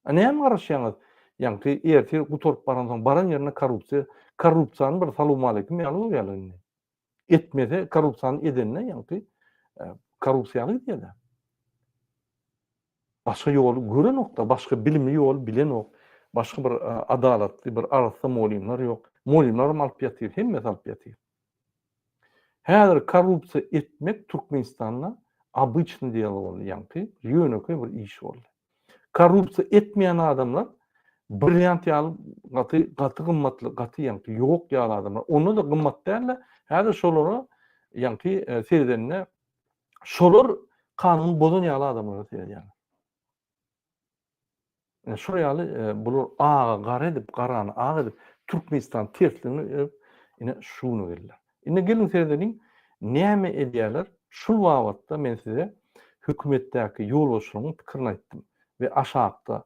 A näme garaşýaňyz? Ýaňky ertir gutaryp baransoň baran ýerinde korrupsiýa, korrupsiýany bir salowmaleýkim ýaly görýärler indi. Etmese korrupsiýany edende ýaňky korrupsiýaly gidýärler. Başga ýoly görenokda, başga bilimli ýoly bilenok. Başga bir adalatly, bir arassa mugallymlar ýok. Mugallymlaram alyp ýatyr, hemmesi alyp ýatyr. Häzir korrupsiýa etmek Türkmenistanda obyçnyý delo boldy, ýaňky ýönekeý bir iş boldy. Korrupsiýa etmeýän adamlar brilliant ýaly gaty gaty gymmatly, gaty ýaňky ýok ýaly adamlar. Onda-da gymmat däl-de, häzir şolara ýaňky seredende şolar kanuny bozan ýaly adamlara seredýärler. Ine şol ýaly bular aga gara edip, garany ak edip, Türkmenistany tersligine edip, ine şu güne geldiler. Indi geliň seredeliň, näme edýärler? Şul babatda men size hökümetdäki ýolbaşçylaryň pikirini aýtdym we aşakda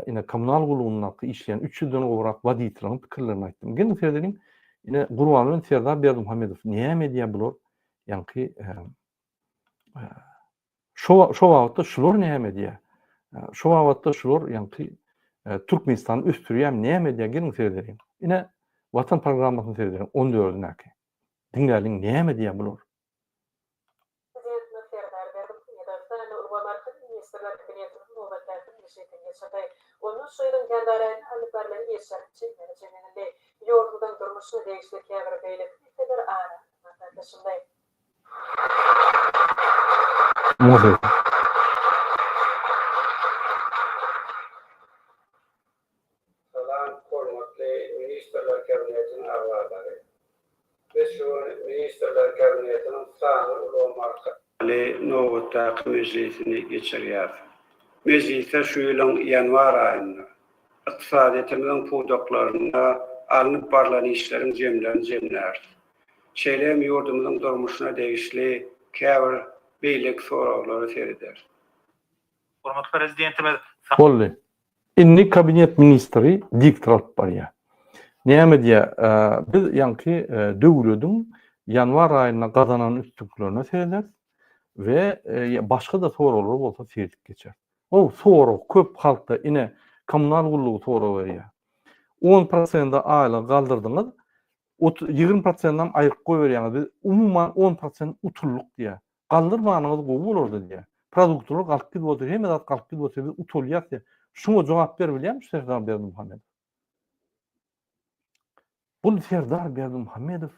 ine kommunal gullugyndaky işleýän üç ýüzden gowrak woditelleriň pikirlerini aýtdym. Geliň seredeliň, ine Gurbanguly bilen Serdar Berdimuhamedow näme edýär bular? Ýaňky Şo şo babatda şular näme edýär? Şo babatda şular ýaňky Türkmenistany ösdürýärmi, näme edýär? Geliň seredeliň. Ine, Watan programmasyny seredeliň, on dördündäki. Diňläliň, näme edýär bular? Prezidentimiz Serdar Berdimuhamedow sanly ulgam arkaly Ministrler Kabinetiniň nobatdaky mejlisini geçirdi. Onda şu ýylyň ýanwar aýynda alnyp barlan işleriň jemleri jemlenildi. Ýurdumyzyň durmuşyna degişli käbir beýleki meseleler ara alnyp maslahatlaşyldy. Salam, hormatly Ministrler Kabinetiniň agzalary! Biz şu gün Ministrler Kabinetiniň sanly ulgam arkaly nobatdaky mejlisini geçirýäris. Mejlisde şu ýylyň ýanwar aýynda ykdysadyýetimiziň pudaklarynda alnyp barlan işleriň jemlerini jemläris. Şeýle hem ýurdumyzyň durmuşyna degişli käbir beýleki soraglara serederis. Hormatly Prezidentimiz Boldy. Indi kabinet ministri diktor alyp barýar. Näme diýýär? Biz ýaňky döwlediň ýanwar aýynda gazanan üstünliklerine serederis we başga-da soraglar bolsa seredip geçeris. Ow sorag köp halkda ine kommunal gullugy sorag berýär. On prosende aýlygy galdyrdyňyz, 20 prosentinem aýryp goýberýäňiz. Biz umuman 10 prosent utuldyk diýýär. Galdyrmanyňyz gowy bolardy diýýär. Produktlar galyp gidip otyr, hemme zat galyp gidip otyr, biz utulýas diýýär. Şuňa jogap berip bilýärmi şu Serdar Berdimuhamedow? Bul Serdar Berdimuhamedow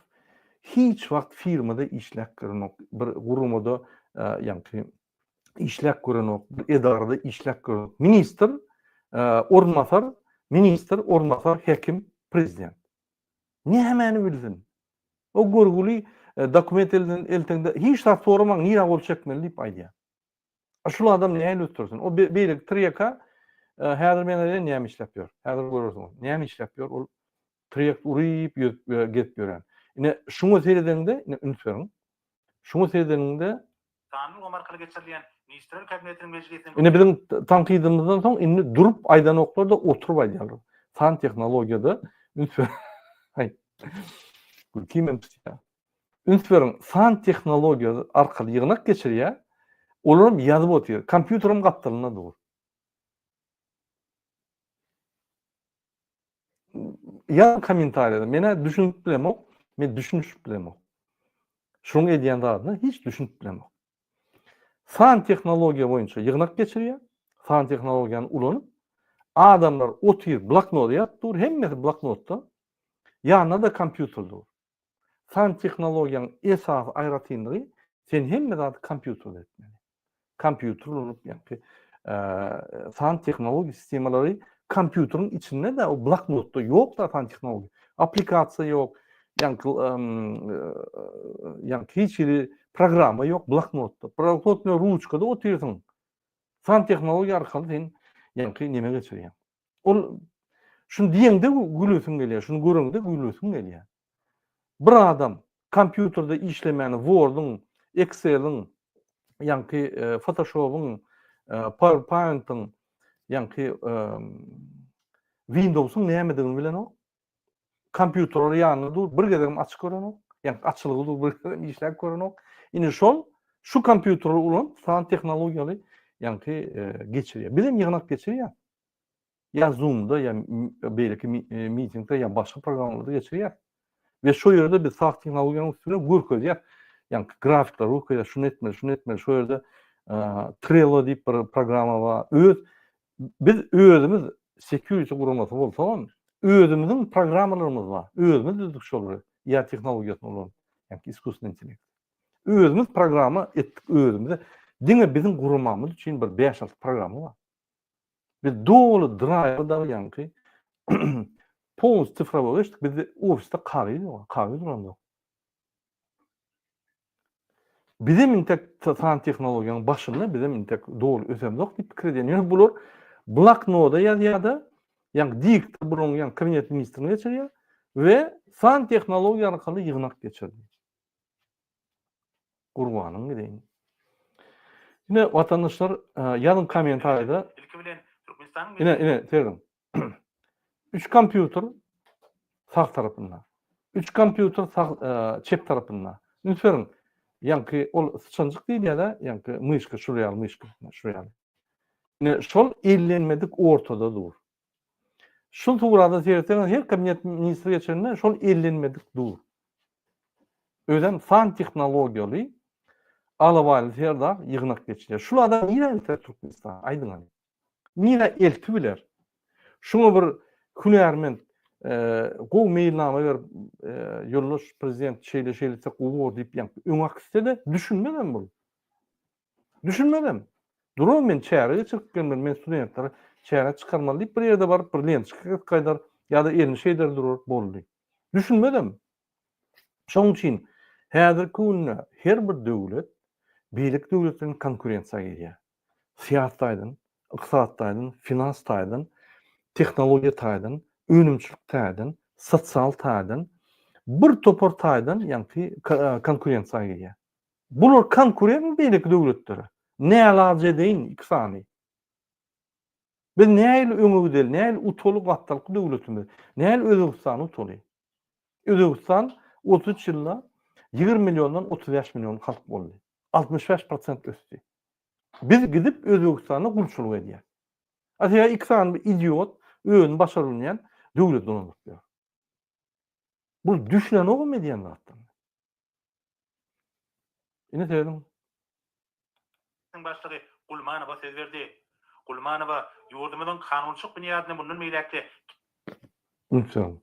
hiç wagt firmada işläp görenok, bir guramada ýaňky işläp görenok, bir edarada işläp görenok. Ministr, orunbasar, ministr, orunbasar, hekim, prezident. Nämäni bilsin? O görgüli dokument elden elteňde hiç zat soramaň nirä gol çekmeli diýip aýdýar. A şul adam nähili ösdürsin? O beýleki tirýeka häzir men aýdaýyn näme işläp ýör. Häzir görersiňiz. Näme işläp ýör? Ol tirýek uryp ýüzüp gezip ýören. Ine şuňa seredeňde, ine üns beriň. Şuňa seredeniňde Sanly ulgam arkaly geçirilýän Ministrler Kabinetiniň mejlisiniň Ine biziň tankytymyzdan soň indi durup aýdanoklar-da oturyp aýdýarlar. San tehnologiýada üns ber. Aý. Gülkim hem tutýar. Üns beriň, san tehnologiýasy arkaly ýygnak geçirýär, olaram ýazyp otyr, kompýuteram gapdalynda dur. Ýazyň kommentariýada, men-ä düşünip bilemok, men düşünişip bilemok. Şunuň edýän zadyna hiç düşünip bilemok. San tehnologiýa boýunça ýygnak geçirýär, san tehnologiýany ulanyp, adamlar otyr, bloknody ýazyp dur, hemmesi bloknotda, ýanynda-da kompýuter dur. San tehnologiýanyň esasy aýratynlygy sen hemme zady kompýuterde etmeli. Kompýuter ulanyp ýa-ki san tehnologiýa sistemalary kompýuteriň içinde-de o bloknotda ýok-da san tehnologiýa. Applikasiýa ýok, ýaňky ýaňky hiç hili programma ýok bloknotda. Bloknot bilen ruçkada otyrsyň. San tehnologiýa arkaly sen ýaňky neme geçirýäň. Ol şuny diýeňde gülesiň gelýär, şuny göreňde gülesiň gelýär. Bir adam kompýuterde işlemäni Word-yň, Excel-iň, ýaňky Photoshop-yň, PowerPoint-yň, ýaňky Windows-yň nämedigini bilenok. Kompýuterler ýanynda dur, bir gezegem açyp görenok. Ýaňky açylgy dur, bir gezegem işläp görenok. Indi şol şu kompýuteri ulanyp san tehnologiýaly ýaňky geçirýär. Bizem ýygnak geçirýär. Ýa Zoom-da, ýa beýleki mitingde, ýa başga programmalarda geçirýär. We şo ýerde biz saz tehnologiýanyň üsti bilen görkezýär. Ýaňky grafikleri görkezýär, şuny etmeli, şuny etmeli. Şo ýerde Trello diýip bir programma bar. Öz biz özümiz security guramasy bolsagam, özümiziň programmalarymyz bar. Özümiz düzdük şolary, ýa tehnologiýasyny ulanyp, ýaňky iskusstvennyý intellekt. Özümiz programma etdik özümize. Diňe biziň guramamyz üçin bir bäş-alty programma bar. Biz doly drive dagy ýaňky polnusy sifrowoý geçdik. Bizde ofisde kagyz ýok, kagyz duran ýok. Bizem intek san tehnologiýanyň başynda bizem intek doly ösemzok diýip pikir edýän. Ýöne bular bloknoda ýazýar-da, ýaňky diktor bularyň ýaňky kabinet ministrini geçirýär we san tehnologiýa arkaly ýygnak geçirdi. Gurbanyň gideýin. Ine watandaşlar ýazyň kommentariýada. Ilki bilen Türkmenistanyň Ine ine serediň. 3 kompýuter sag tarapynda. 3 kompýuter sag çep tarapynda. Üns beriň. Ýaňky ol syçanjyk diýilýär-de, ýaňky myşka şul ýaly myşka, şul ýaly. Ine şol ellenmedik ortada dur. Şul surata seretseňiz her kabinet ministri geçende şol ellenmedik dur. Özem san tehnologiýaly Alabaýly Serdar ýygnak geçirýär. Şul adam nirä elter Türkmenistany? Aýdyň hany. Nirä elti biler? Şuňa bir hünärment gowy meýilnama berip ýoldaş prezident şeýle şeýle etsek gowy bolar diýip ýaňky öňe akitse-de düşünmezem bul. Düşünmezem. Durar men çäre geçirip gelmeli, men studentleri çärä çykarmaly diýip bir ýerde baryp bir lentoçka kesip gaýdar ýa-da elini şeýder durar boldy. Düşünmezem. Şonuň üçin häzirki günde her bir döwlet beýleki döwlet bilen konkurensiýa girýär. Syýasy taýdan, ykdysady taýdan, finans taýdan, tehnologiýa taýdan, önümçilik taýdan, sosial taýdan, bir topar taýdan ýaňky konkurensiýa girýär. Bular konkurentmi beýleki döwletlere? Nälaç edeýin iki sany. Biz nähili öňe gideli, nähili utaly gapdalky döwletimiz, nähili Özbegistany utaly? Özbegistan 33 ýylda 20 milliondan 35 million halk boldy. 65 prosent ösdi. Biz gidip Özbegistanda gulçulyk edýäs. A sebäbi iki sany bir idiot özüni başarybilmeýän döwlet dolandyryp ýör. Bu düşünenogam edýän zatlaryna. Ine serediň. Başlygy Gulmanowa söz berdi. Gulmanowa ýurdumyzyň kanunçylyk binýadyny mundan beýläk-de. Üns beriň.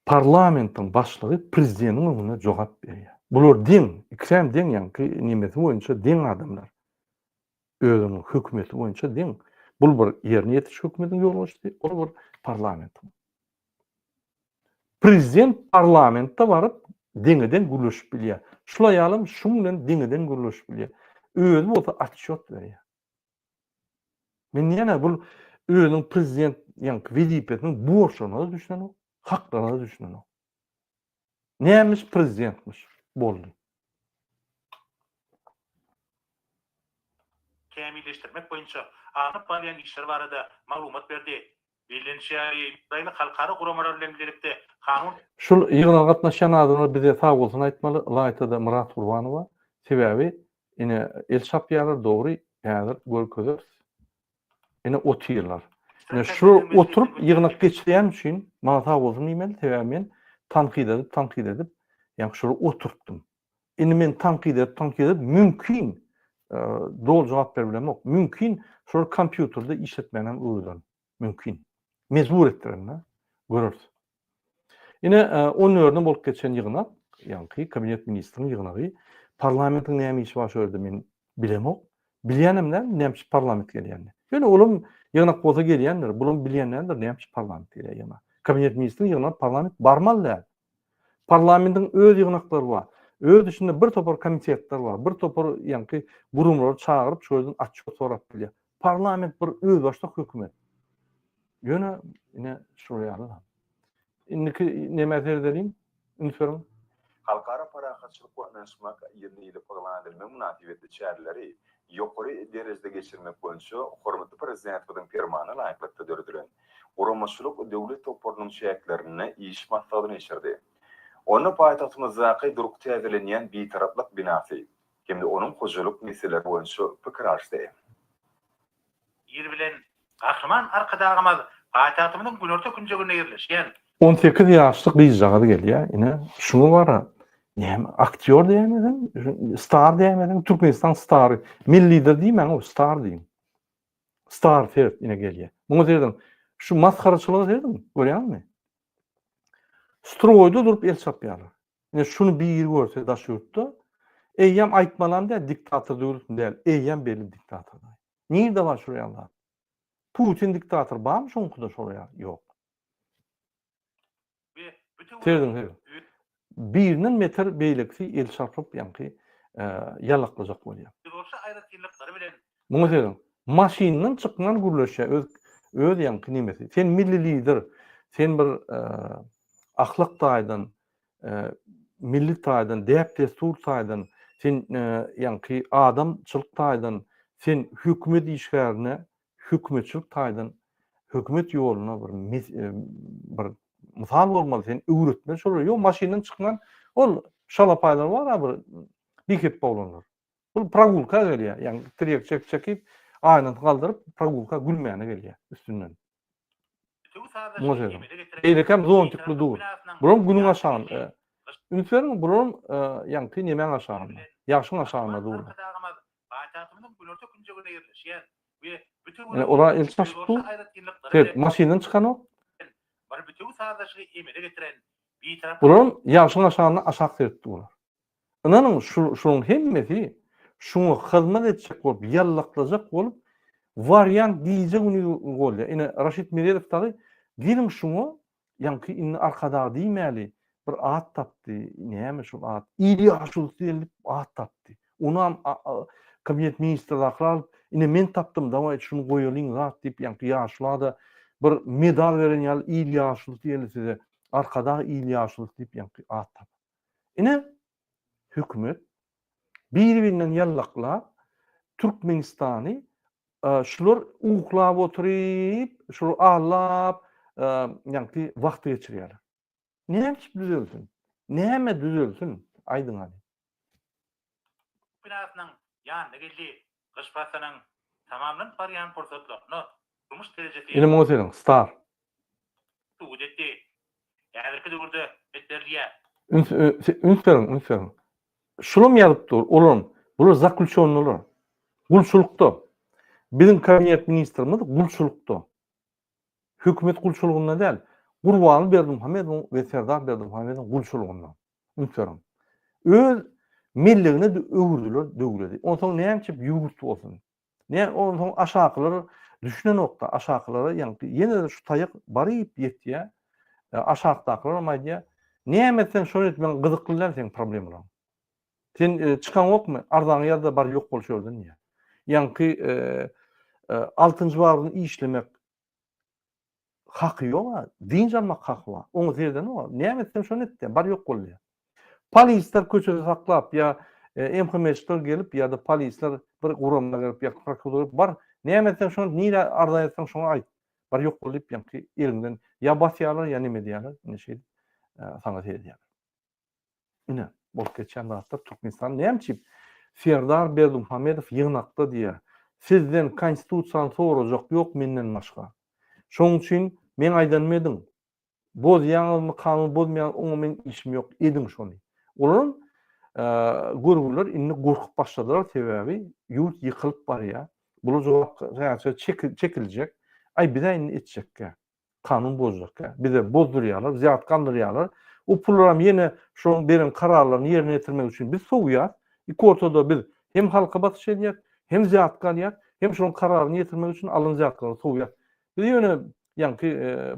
Parlamentiň başlygy prezidentiň öňünde jogap berýär. Bular deň, ikisem deň ýaňky nemesi boýunça deň adamlar. Özüniň hökümeti boýunça deň. Bul bir ýerine ýetiriş hökümetiniň ýolbaşçysy, ol bir parlamentiň. Prezident parlamentde baryp deňeden gürleşip bilýär. Şul aýalam şuň bilen deňeden gürleşip bilýär. Özi bolsa otçýot berýär. Men diýýän-ä bul özüniň prezident ýaňky wezipesiniň borçlaryna-da düşünenok, haklaryna-da düşünenok. Nämiş prezidentmiş boldy. Kämilleşdirmek boýunça alnyp barylýan işler barada maglumat berdi. Bellenişi ýaly, abraýly halkara guramalar bilen bilelikde kanun. Şul ýygnaga gatnaşýan adamlar bize sag bolsun aýtmaly, ylaýta-da Myrat Gurbanowa. Sebäbi ine el çapýarlar dogry, häzir görkezeris. Ine otyrlar. Ine şular oturyp ýygnak geçirýän üçin maňa sag bolsun diýmeli, sebäbi men tankyt edip, tankyt edip, ýaňky şulary oturtdym. Indi men tankyt edip, tankyt edip mümkin doly jogap berip bilemok. Mümkin şulary kompýuterde işletmänem öwrederin. Mümkin. Mejbur etdirin-de. Göreris. Ine, on dördüne bolup geçen ýygnak, ýaňky kabinet ministriň ýygnagy. Parlamentiň näme işi bar şo ýerde men bilemok. Bilýänem däl, näme üçin parlament gelýänini. Ýöne olam ýygnak bolsa gelýändir, bulam bilýän däldir, näme üçin parlament gelýär ýygnaga. Kabinet ministriň ýygnagyna parlament barmaly däl. Parlamentiň öz ýygnaklary bar. Öz içinde bir topar komitetler bar. Bir topar ýaňky guramalary çagyryp şo ýerden otçýot sorap bilýär. Parlament bir özbaşdak hökümet. Ýöne ine şular ýaly zat. Indiki nämä seredeliň? Üns beriň. Halkara parahatçylyk we ynanyşmak ýyly diýlip yglan edilmegi mynasybetli çäreleri ýokary derejede geçirmek boýunça hormatly Prezidentimiziň Permanyna laýyklykda döredilen Guramaçylyk döwlet toparynyň çäklerinde iş maslahatyny geçirdi. Onda paýtagtymyzdaky durky täzelenýän Bitaraplyk binasy hem-de onuň hojalyk meseleleri boýunça pikir alyşdy. Ýeri bilen, Gahryman Arkadagymyz paýtagtymyzyň günorta künjeginde ýerleşýän. 18 ýaşly gyzjagaz gelýär, ine, şuňa bara, näme, aktýor diýäýmeseň, star diýäýmeseň, Türkmenistan stary, milli lider diýmäň, o star diýiň. Star seret, ine gelýär. Muňa serediň, şu masgaraçylyga serediň, görýäňmi? Stroýda durup el çapýarlar. Ine şuny biri görse daş ýurtda, eýýäm aýtmalam däl diktator döwletmi däl, eýýäm belli diktator. Nirde bar şul ýaly zat? Putin diktator barmy şoňkyda şol ýaly? Ýok. Serediň serediň. Birinden beter beýlekisi el çarpyp ýaňky ýalaklajak bolýar. Muňa serediň. Maşyndan çykman gürleşýär öz öz ýaňky nemesi. Sen milli lider, sen bir ahlak taýdan, milli taýdan, däp-dessur taýdan, sen ýaňky adamçylyk taýdan, sen hökümet işgärine hökümetçilik taýdan hökümet ýoluna bir bir mysal bolmaly, sen öwretmeli şolary. Ýok, maşyndan çykman ol şalapaýlar bar-a bir bihepbe oglanlar. Bul progulka gelýär, ýagny tirýek çek çekip, aýnasyny galdyryp progulka gülmäne gelýär üstünden. Muňa serediň. Beýlekem zontikli dur. Bulam günüň aşagynda. Üns beriň, bulam ýaňky nemäň aşagynda. Ýagşyň aşagynda durlar. Ine, olar el çaşyp dur. Seret, maşyndan çykanok. Bulam ýagşyň aşagynda aşak seredip durlar. Ynanyň şu şunuň hemmesi şuňa hyzmat etjek bolup ýallaklajak bolup warýan gije güni bolýar. Ine Raşid Meredow dagy geliň şuňa ýaňky indi Arkadag diýmäli bir at tapdy näme şol at il ýaşulusy diýen diýip at tapdy. Onam kabinet ministrdakylar alyp ine men tapdym dawaý şuny goýalyň zat diýip ýaňky ýaşula-da bir medal beren ýaly il ýaşulusy diýeli size Arkadag il ýaşulusy diýip ýaňky at tapyp. Ine, hökümet bir-birinden ýallaklap, Türkmenistany şular uklap oturyp, şular allap, ýaňky wagty geçirýärler. Näme üçin düzelsin? Näme düzelsin? Aýdyň hany. Binasynyň ýanyna geldi. Gyş paslynyň tamamlanyp barýan pursatlarynda durmuş derejesi. Ine muňa serediň, star. Subut etdi. Häzirki döwürde berilýär. Üns üns beriň, üns beriň. Şulam ýazyp dur, olam, bular zaklýuçennylar. Gulçulykda. Biziň kabinet ministrimiz gulçulykda. Hökümet gulçulygynda däl, Gurbanguly Berdimuhamedowyň we Serdar Berdimuhamedowyň gulçulygynda. Üns beriň. Öz mellegine öwürdiler döwledi. Onsoň näme üçin ýurt bolsun? Ne onsoň aşakylar düşünenokda, aşakylara ýaňky ýene-de şu taýak baryp ýetýär. E, aşakdakylar hem aýdýar, näme etseň şony et, men gyzykly däl seň problemalaň. Sen e, çykaňokmy? Arzaňy ýaz-da bar ýok bol şu ýerden diýýär. Ýaňky e, e, altynjy babyny işlemek haky ýok-a, dynç almak haky bar. Oňa seredenok. Näme etseň şony et diýýär, bar ýok bol diýýär. Polisler köçede saklap ýa MHM-çiler gelip ýa-da polisler bir gurama gelip ýa prokuratura gelip bar näme etseň şony nirä arza etseň şoňa aýt. Bar ýok bol diýip ýaňky eliňden ýa basýarlar ýa neme edýärler. Ine şeýdip saňa seredýärler. Ine, bolup geçýän zatlar Türkmenistan näme üçin Serdar Berdimuhamedow ýygnakda diýýär, sizden konstitusiýany sorajak ýok menden başga. Şonuň üçin meň aýdanymy ediň. Bozýaňyzmy kanun bozmaýaňyz oňa meň işim ýok, ediň şony. Olaram görgüliler indi gorkup başladylar sebäbi ýurt ýykylyp barýar. Bular jogapkärçilige çekiljek. Aý bizä indi etjekkä. Kanun bozjakka. Bize bozdurýarlar, wzýatka aldyrýarlar. O pullaram ýene şoň beren kararlaryny ýerine ýetirmek üçin biz sowýas. Ik ortada biz hem halka basyş edýäs, hem wzýatka alýas, hem şoň kararyny ýetirmek üçin alan wzýatkalary sowýas. Biz ýöne ýaňky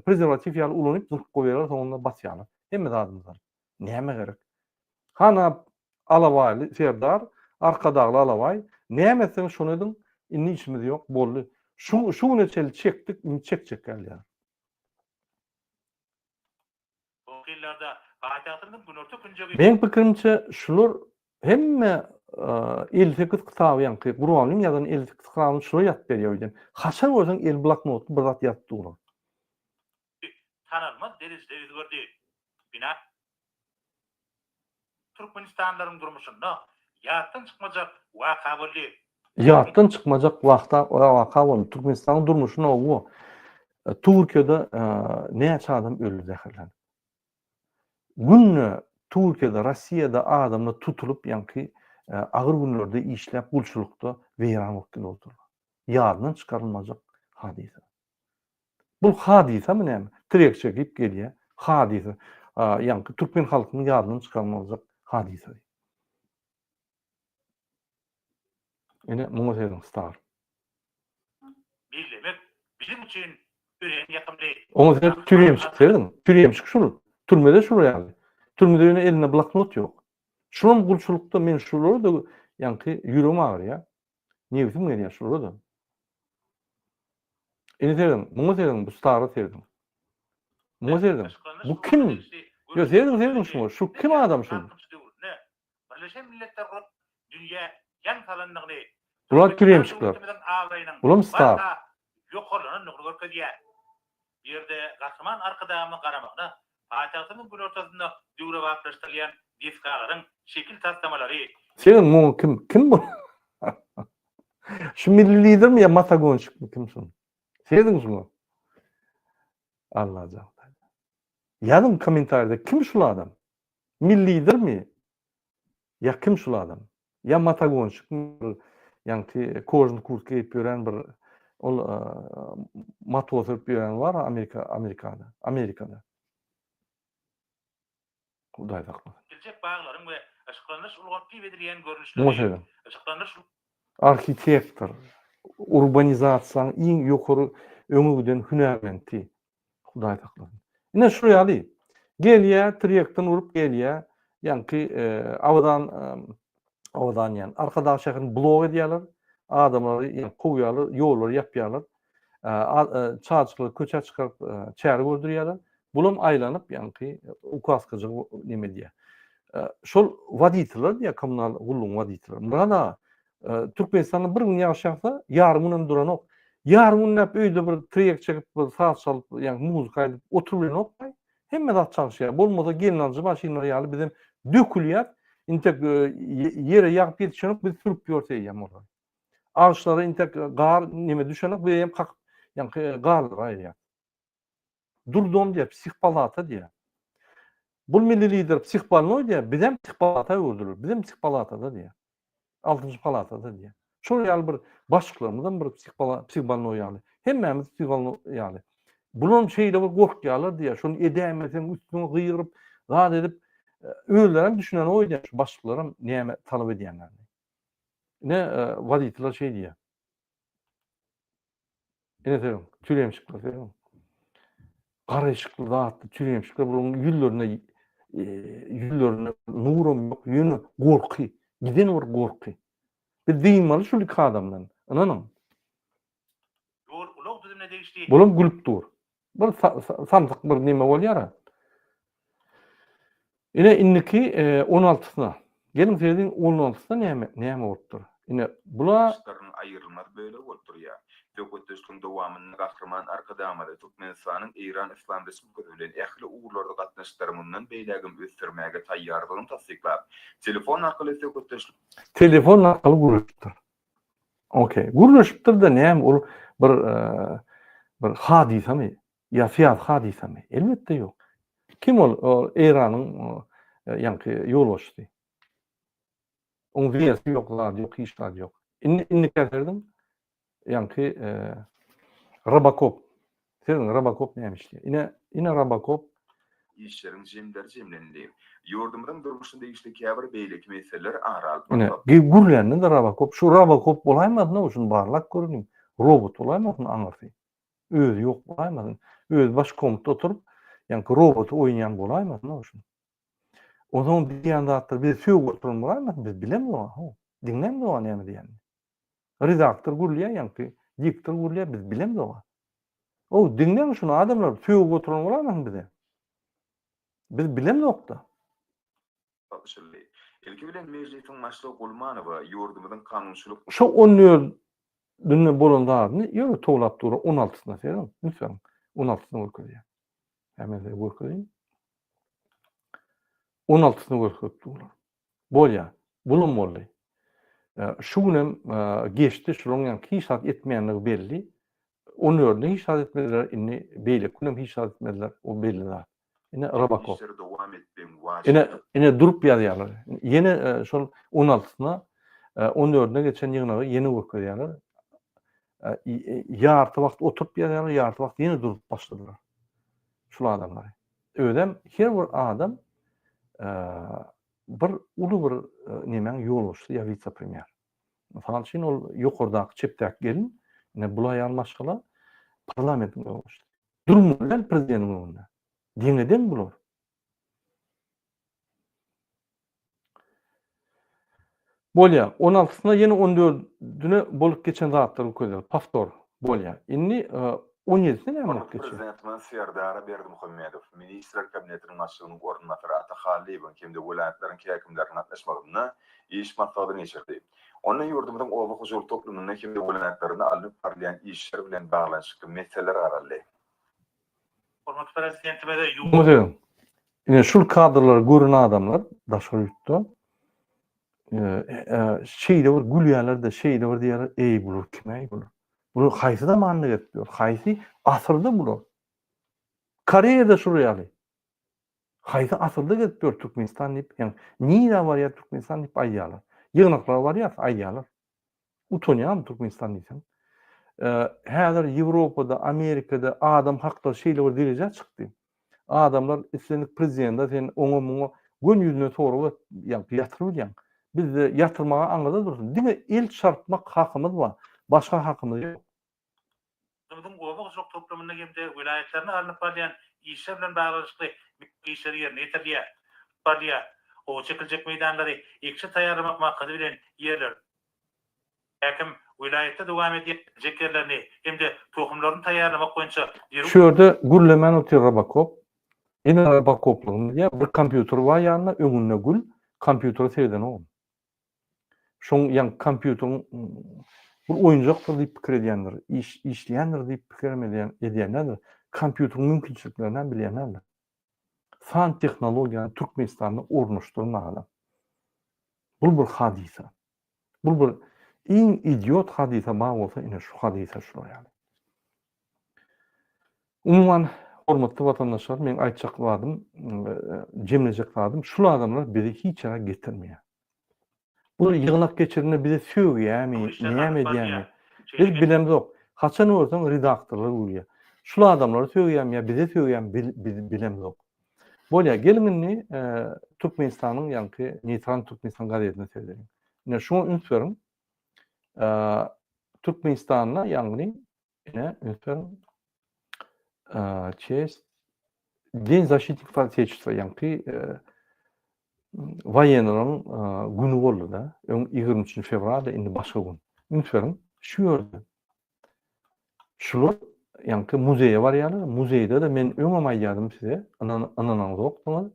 prezerwatiw ýaly ulanyp zyňyp goýýarlar, soňunda basýarlar. Hemme zadymyzy alyp. Nämä gerek? Hana Alabaýly Serdar, Arkadagly Alabaý, näme etseňiz şony ediň, indi işimiz ýok, boldy. Şu şu güne çenli çekdik, indi çekjek gelýär. Soňky ýyllarda paýtagtymyzyň günorta künjegi. Meň pikirimçe şular hemme 58 kitaby ýaňky Gurbangulyň ýazan 58 kitabyny şular ýazyp berýär öýdýän. Haçan görseň eli bloknotly bir zat ýazyp durlar. tanalmaz derejede özgerdi. Bina türkmenistanlylaryň durmuşynda ýatdan çykmajak waka boldy. Ýatdan çykmajak waka boldy. Türkmenistanyň durmuşynda owo Türkiýede näçe adam öldi zäherlenip. Günde Türkiýede, Rossiýada adamlar tutulyp ýaňky agyr günlerde işläp gulçulykda weýran bolup gidip otyrlar. Ýadyndan çykarylmajak hadysa. Bul hadysamy näme? Trek çekip gelýär. Hadysa. Ýaňky türkmen halkynyň ýadyndan çykarmaljak hadysasy. Ine muňa serediň star. Bellemek biziň üçin örän ýakymly. Oňa seret türemşik serediň. Türemşik şul. Türmede şul ýaly. Türmede ýöne elinde bloknot ýok. Şulam gulçulykda men şulara-da ýaňky ýüregim agyrýar. Nebsim gelýär şulara-da. Indi serediň, muňa serediň, bu stara serediň. Muňa serediň. Bu kim? Ýok, serediň, serediň şuňa. Şu kim adam şu? Birleşen Milletler Guramasy dünýä ýaň salandygyny, Bular Türkmenistan türemşikler. döwletimiziň abraýynyň Bulam star. barha ýokarlanandygyny görkezýär. Bu ýerde Gahryman Arkadagymyzyň garamagyna paýtagtymyzyň günortasynda döwrebaplaşdyrylýan desgalaryň şekil taslamalary, Serediň muňa kim? Kim bu? Şu milli lidermi ýa matagonşikmi kim şu? Serediň şuňa. Allajan. Ýazyň kommentariýada kim şul adam? Milli lidermi? Ýa kim şul adam? Ýa matagonşikmi bir ýaňky kožny kurtka geýip ýören bir ol moto sürüp ýören bar Amerika Amerikada. Amerikada. Hudaý saklasyn. Geljek baglaryň we yşyklandyryş ulgamy teklip edilýän Muňa görnüşleri serediň. yşyklandyryş Arhitektor, urbanizasiýanyň iň ýokary öňe giden hünärmenti. Hudaý saklasyn. Ine şu ýaly. Gelýär, tirýekden urup gelýär. Ýaňky Abadan Abadan diýen Arkadag şäherini blok edýärler. Adamlary ýa kowýarlar, ýollary ýapýarlar. Çaçyklary köçä çykaryp çäre gördürýärler. Bulam aýlanyp ýaňky ukaskajygy neme edýär. Şol woditeller diýýär, kommunal gullugyň woditelleri. Myrat aga, Türkmenistanda bir gün ýagyş ýagsa, ýarym günem duranok. Ýarym günläp öýde bir trek çekip, bir saz çalyp, ýagny muzika aýdyp oturybilenok. Hemme zat çalyşýar. Bolmasa gelnalyjy maşynlar ýaly bizem dökülýär. Intek ýere ýagyp ýetişenok, biz sürüp ýörüs eýýäm olary. Agaçlara intek gar neme düşenok, biz eýýäm kakyp, ýaňky garlary aýyrýar. Durdom diýýär, psihpalata diýýär. Bul milli lider psihbolnoý diýýär, bizem psihpalata öwürdiler, bizem psihpalatada diýýär. Altynjy palatada diýýär. Şol ýaly bir başlyklarymyzam bir psihbolnoý ýaly. Hemmämiz psihbolnoý ýaly. Bulam şeýle bir gorkýarlar diýýär. Şony edäýmeseň üstüňe gygyryp, zat edip, özlerem düşünenok öýdýän şu başlyklaram näme talap edýänlerini. Ine, woditler şeý diýýär. Ine serediň, türemşikler serediň. Garaýşykly zatly türemşikler bularyň ýüzlerinde ýüzlerinde nuram ýok, ýöne gorky, giden bir gorky. Biz dynmaly şul iki adamdan, ynanyň. Ýol-ulag düzümine degişli Bulam gülüp dur. Bir samsyk bir neme bolýar-a. Ine indiki on altysyna. Geliň serediň on altysyna näme näme bolupdyr. Ine bula Daşlarynyň aýrylmaz bölegi bolup durýar. Söhbetdeşligiň dowamynda Gahryman Arkadagymyz Türkmenistanyň Eýran Yslam Respublikasy bilen ähli ugurlarda gatnaşyklary mundan beýlägem ösdürmäge taýýardygyny tassyklap, telefon arkaly söhbetdeşlik Telefon arkaly gürleşipdir. Okey. Gürleşipdir-de näme ol bir bir hadysamy ýa syýasy hadysamy? Elbetde ýok. Kim ol? Eýranyň ýaňky ýolbaşçysy. Oň wersi ýok, zady ýok, hiç zady ýok. Indi indikä serediň, ýaňky Robokop. Serediň, Robokop näme işleýär? Ine, ine Robokop. Işleriň jemleri jemlenildi. Ýurdumyzyň durmuşyna degişli käbir beýleki meseleler ara alyp Ine, maslahatlaşyldy. gürlände-de Robokop. Şu Robokop bolaýmasyn-ow, şuny barlap göreliň. Robot bolaýmasyn aňyrsy? Özi ýok bolaýmasyn? Özi baş komnatda oturyp, ýaňky roboty oýnaýan bolaýmasyn-ow şuny? Onsoň diýýän zatlar bize sögüp oturan bolaýmasyn, biz bilemzok-a, how, diňlämzok-a näme diýýänini. Redaktor gürleýär ýaňky, diktor gürleýär, biz bilemzok-a. Ow, diňläň şuny adamlar, sögüp oturan bolaýmasyn bize. Biz bilemzok-da. Tabşyryldy. Ilki bilen Mejlisiň Başlygy Gulmanowa ýurdumyzyň kanunçylyk. Şo on dördünde bolan zadyny ýöne towlap dur, on altysyna serediň, üns beriň, on altysyny görkezýär. Hä men size görkezeýin. On altysyny görkezip durlar. Bolýar. Bulam boldy. Şu günem geçdi, şularyň ýaňky hiç zat etmeýänligi belli. On dördünde hiç zat etmediler, indi beýleki günem hiç zat etmediler, o belli zat. Ine Robokop. Işleri dowam etmegiň Ine, wajypdygy. ine durup ýazýarlar. Ýene şol on altysyna, on dördüne geçen ýygnagy ýene görkezýärler. Ýarty wagt oturyp ýazýarlar, ýarty wagt ýene durup başladylar. Şul adamlary. Özem her bir adam bir uly bir nemäň ýolbaşçysy ýa wise-premýer. Mysal üçin ol ýokardaky çepdäki gelin, ine bul aýal maşgala parlamentiň ýolbaşçysy. Durmaly däl prezidentiň öňünde. Deňe-deň bular. Bolýar. On altysyna ýene on dördüne bolup geçen zatlary görkezýär. Powtor. Bolýar. Indi on ýedisine näme bolup Hormatly geçýär? Prezidentimiz Serdar Berdimuhamedow Ministrler Kabinetiniň Başlygynyň orunbasary Ata Hallyýewiň hem-de welaýatlaryň häkimleriniň gatnaşmagynda iş maslahatyny geçirdi. Onda ýurdumyzyň oba hojalyk toplumynda hem-de welaýatlarynda alnyp barylýan işler bilen baglanyşykly meseleler garaldy. Hormatly Prezidentimize ýur. Muzeýiň. Ine şul kadrlary gören adamlar daşary ýurtda şeýle bir gülýärler-de, şeýle bir diýýärler, eý bular kim-äý bular? Bular haýsy zamanda gezip ýör? Haýsy asyrda bular? Koreýada şular ýaly. Haýsy asyrda gezip ýör Türkmenistan diýip, ýagny nirä barýar Türkmenistan diýip aýdýarlar. Ýygnaklara barýas, aýdýarlar. Utanýaryn Türkmenistan diýseň. Häzir Ýewropada, Amerikada adam haklary şeýle bir derejä çykdy. Adamlar islendik prezidente sen oňa muňa göni ýüzüne sorag berip ýaňky ýatyryp bilýäň. Bizde ýatyrmaga aňyrda dursun, diňe el çarpmak hakymyz bar, başga hakymyz ýok. Ýurdumyzyň oba hojalyk toplumynda hem-de welaýatlarynda alnyp barylýan işler bilen baglanyşykly işler ýerine ýetirilýär. Barylýar. Gowy çekiljek meýdanlary ekişe taýýarlamak maksady bilen ýerler. Häkim welaýatda dowam edýän jek ýerlerini hem-de tohumlaryny taýýarlamak boýunça zerur. Şu ýerde gürlemän otyr Robokop. Ýene Robokoplygyny edýär. Bir kompýuter bar ýanynda, öňünde gül. Kompýutere seredenogam. Şoň ýaňky kompýuteriň bir oýunjakdyr diýip pikir edýändir, iş işleýändir diýip pikirem edýän edýänlerdir. Kompýuteriň mümkinçiliklerini hem bilýänlerdir. San tehnologiýany Türkmenistanda ornaşdyran adam. Bul bir hadysa. Bul bir iň idiot hadysa bar bolsa ine şu hadysa şular ýaly. Umuman hormatly watandaşlar meň aýtjak zadym jemlejek zadym şul adamlar bizi hiç ýere getirmeýär. Bular ýygnak geçirende bize sögýärmi, näme edýärmi? Biz bilemzok. Haçan görseň redaktorlar gülýär. Şul adamlary sögýärmi ýa bize sögýärmi biz bilemzok. Bolýar, geliň indi Türkmenistanyň ýaňky Neýtral Türkmenistan gazetine seredeliň. Ine şuňa üns beriň. Türkmenistanda ýagny ine üns beriň. Çest День защитников Отечества ýaňky waýenlaryň güni boldy-da. Öň 23 fewralda, indi başga gün. Üns beriň, şu ýerde şular ýaňky muzeýe barýarlar. Muzeýde-de men öňem aýdýardym size, ynanaňzokdyňyz.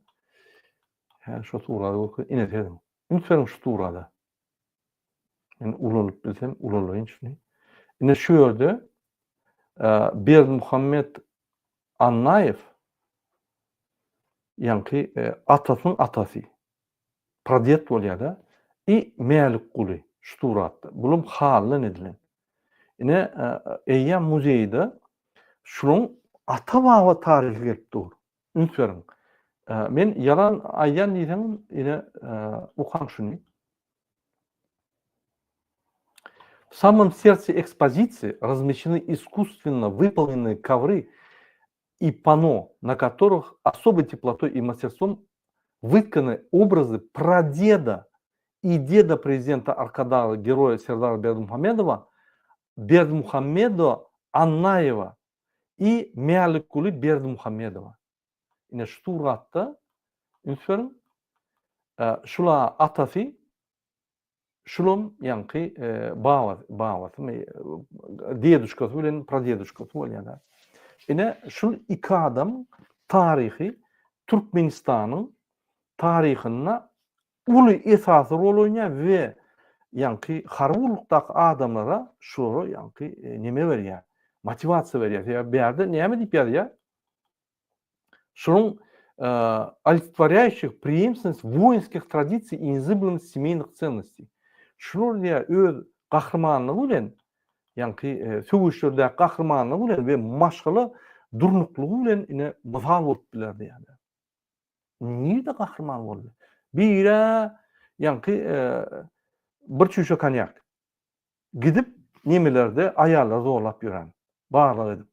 Hä, şu surada görkez, ine serediň. Üns beriň şu surada. Men ulalyp bilsem, ulalaýyn şuny. Ine şu ýerde. Berdimuhamet Annaýew ýaňky atasynyň atasy, praded bolýar-da, i Mälikguly şu suratda. Bulam halydan edilen. Ine, eýýäm muzeýde şularyň ata-baba taryhy gelip dur. Üns beriň. Men ýalan aýdýan diýseňem, ine, okaň şuny. В самом сердце экспозиции размещены искусственно выполненные ковры и панно, на которых особой теплотой и мастерством вытканы образы прадеда и деда президента Аркадага, героя Сердара Бердымухамедова, Бердымухамеда Аннаева и Mälikguly Berdimuhamedowa. Ine şu suratda üns beriň. Şula atasy, şulam ýaňky babasy, babasymy, deduşkasy bilen pradeduşkasy bolýar. Ine şul iki adam taryhy Türkmenistanyň taryhynda uly esasy rol oýnaýar we ýaňky harby gullukdaky adamlara şulara ýaňky neme berýär, motiwasiýa berýär. Sebäbi bärde näme diýip ýazýar? Şunuň олицетворяющих преемственность воинских традиций и незыблемость семейных ценностей. Şular diýýär öz gahrymanlygy bilen, ýaňky söweşlerdäki gahrymanlygy bilen we maşgala durnuklygy bilen ine mysal bolup biler diýýär. Nirede gahryman boldy? Biri ýaňky bir çüýşe konýak. Gidip nemelerde aýallary zorlap ýören, barlag edip.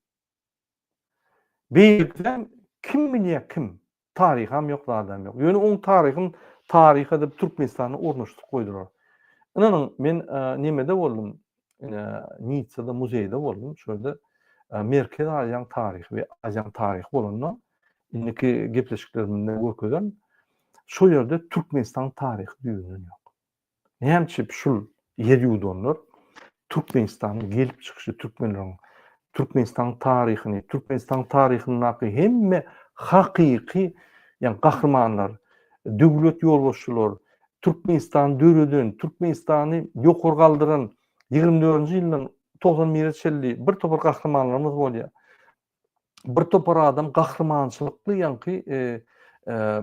Beýlekisem kim bilýär kim. Taryham ýok, zadam ýok. Ýöne oň taryhyn taryh edip Türkmenistanda ornaşdyryp goýdular. Ynanyň, men nemede boldum, Nitsada muzeýde boldum. Şo ýerde Merkezi Aziýanyň taryhy we Aziýanyň taryhy bolanda indiki gepleşiklerimde görkezerin. Şo ýerde Türkmenistanyň taryhy düýbünden ýok. Näme üçin şul ýer ýuwdanlar Türkmenistanyň gelip çykyşy, türkmenleriň Türkmenistanyň taryhyny, Türkmenistanyň taryhyndaky hemme hakyky, ýagny gahrymanlar, döwlet ýolbaşçylar, Türkmenistany döreden, Türkmenistany ýokary galdyran 24-nji ýyldan 91-e çenli bir topar gahrymanlarymyz bolýar. bir topar adam gahrymançylykly ýaňky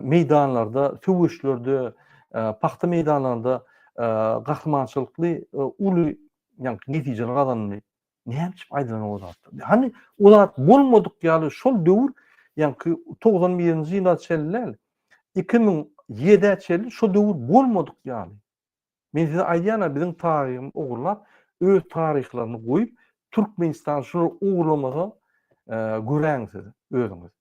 meýdanlarda, söweşlerde, pagta meýdanlarynda gahrymançylykly uly ýaňky netijeler gazandy. Näme üçin aýdylan o zatlar? Hany o zat bolmadyk ýaly şol döwür ýaňky 91-nji ýyla çenli däl, 2007-ä çenli şo döwür bolmadyk ýaly. Men size aýdýan-a biziň taryhymyzy ogurlap, öz taryhlaryny goýup, Türkmenistan şulary ogurlamasa, göräýiň siz özüňiz.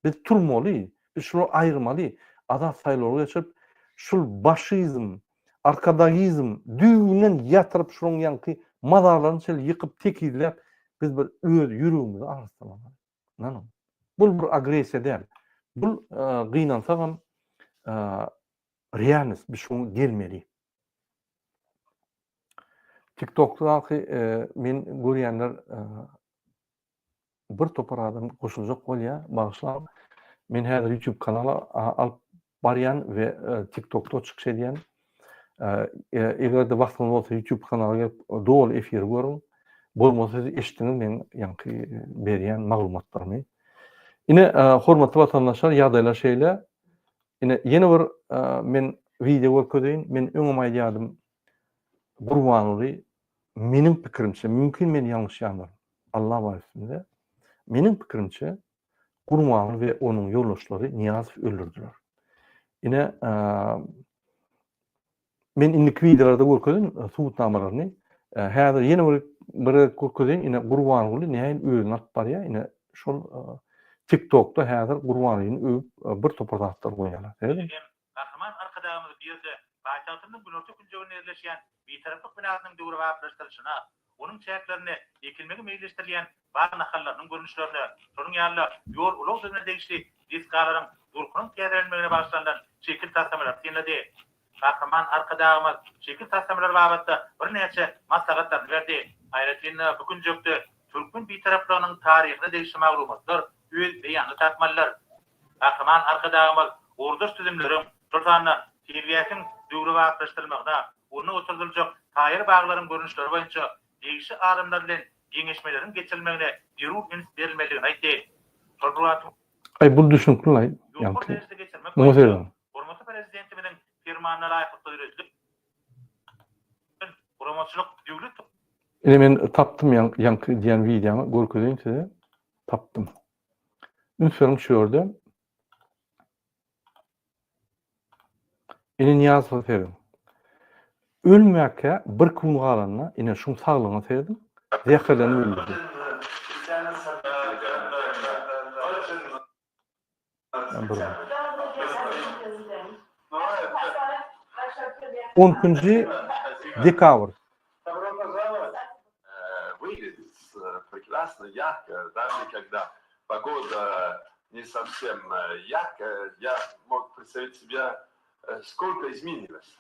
Biz turmaly, biz şulary aýyrmaly, azat saýlawlar geçirip, şul başizm, arkadagizm düýbünden ýatyryp şularyň ýaňky mazarlaryny şeýle ýykyp tekizläp biz bir öz ýüregimizi arassalamaly. Ynanyň. Bul bir agressiýa däl. Bul gynansagam Realnost biz şoňa gelmeli. TikTokdaky men görýänler bir topar adam goşuljak bolýar, bagyşlaň. Men häzir YouTube kanala alyp barýan we TikTokda çykyş edýän. Eger-de wagtyňyz bolsa YouTube kanala gelip doly efiri görüň. Bolmasa siz eşitdiňiz meň ýaňky berýän maglumatlarymy. Ine, hormatly watandaşlar, ýagdaýlar şeýle. Ine, ýene bir men wideo görkezeýin. Men öňem aýdýardym, Gurbanguly meniň pikirimçe, mümkin men ýalňyşýandyryn, Alla bar üstümde. Meniň pikirimçe, Gurbanguly we onuň ýoldaşlary Nyýazowy öldürdiler. Ine, Men indiki wideolarda görkezeýin subutnamalaryny. Häzir ýene bir bir gezek görkezeýin. Ine Gurbanguly nähili özüni alyp barýar. Ine şol TikTokda häzir Gurbangulyny öwüp bir topar zatlar goýýarlar. Serediň. Şeýle hem Gahryman Arkadagymyz bu ýerde paýtagtymyzyň günorta künjeginde ýerleşýän Bitaraplyk binasynyň döwrebaplaşdyrylyşyna, onuň çäklerinde ekilmegi meýilleşdirilýän bag nahallarynyň görnüşlerine, şonuň ýaly-da ýol-ulag düzümine degişli desgalaryň durkunyň täzelenmegine bagyşlanylan şekil taslamalary synlady. Gahryman Arkadagymyz şekil taslamalary babatda birnäçe maslahatlaryny berdi. Aýratyn-da, bu künjekde türkmen Bitaraplygynyň taryhyna degişli maglumatlar öz beýanyny tapmalydyr. Gahryman Arkadagymyz ugurdaş düzümleriň, şol sanda seýilgähiň döwrebaplaşdyrylmagyna, onda oturdyljak taýýar baglaryň görnüşleri boýunça degişli alymlar bilen. geňeşmeleriň geçirilmegine zerur üns berilmelidigini aýtdy. Şol bir wagtyň Aý bul düşnükli-laý Ýokary ýaňky. derejede geçirmek Muňa boýunça serediň. hormatly Prezidentimiziň Permanyna laýyklykda döredilen guramaçylyk döwlet Ine men tapdym ýaňky diýen wideomy görkezeýin size. Tapdym. Üns beriň şu ýerde. Ine Nyýazowa serediň. Ölmäkä bir gün galanda ine şuň saglygyna serediň. Zäherlenip öldürdi. On ikinji dekabr. не совсем яркая, я мог представить себе, сколько изменилось.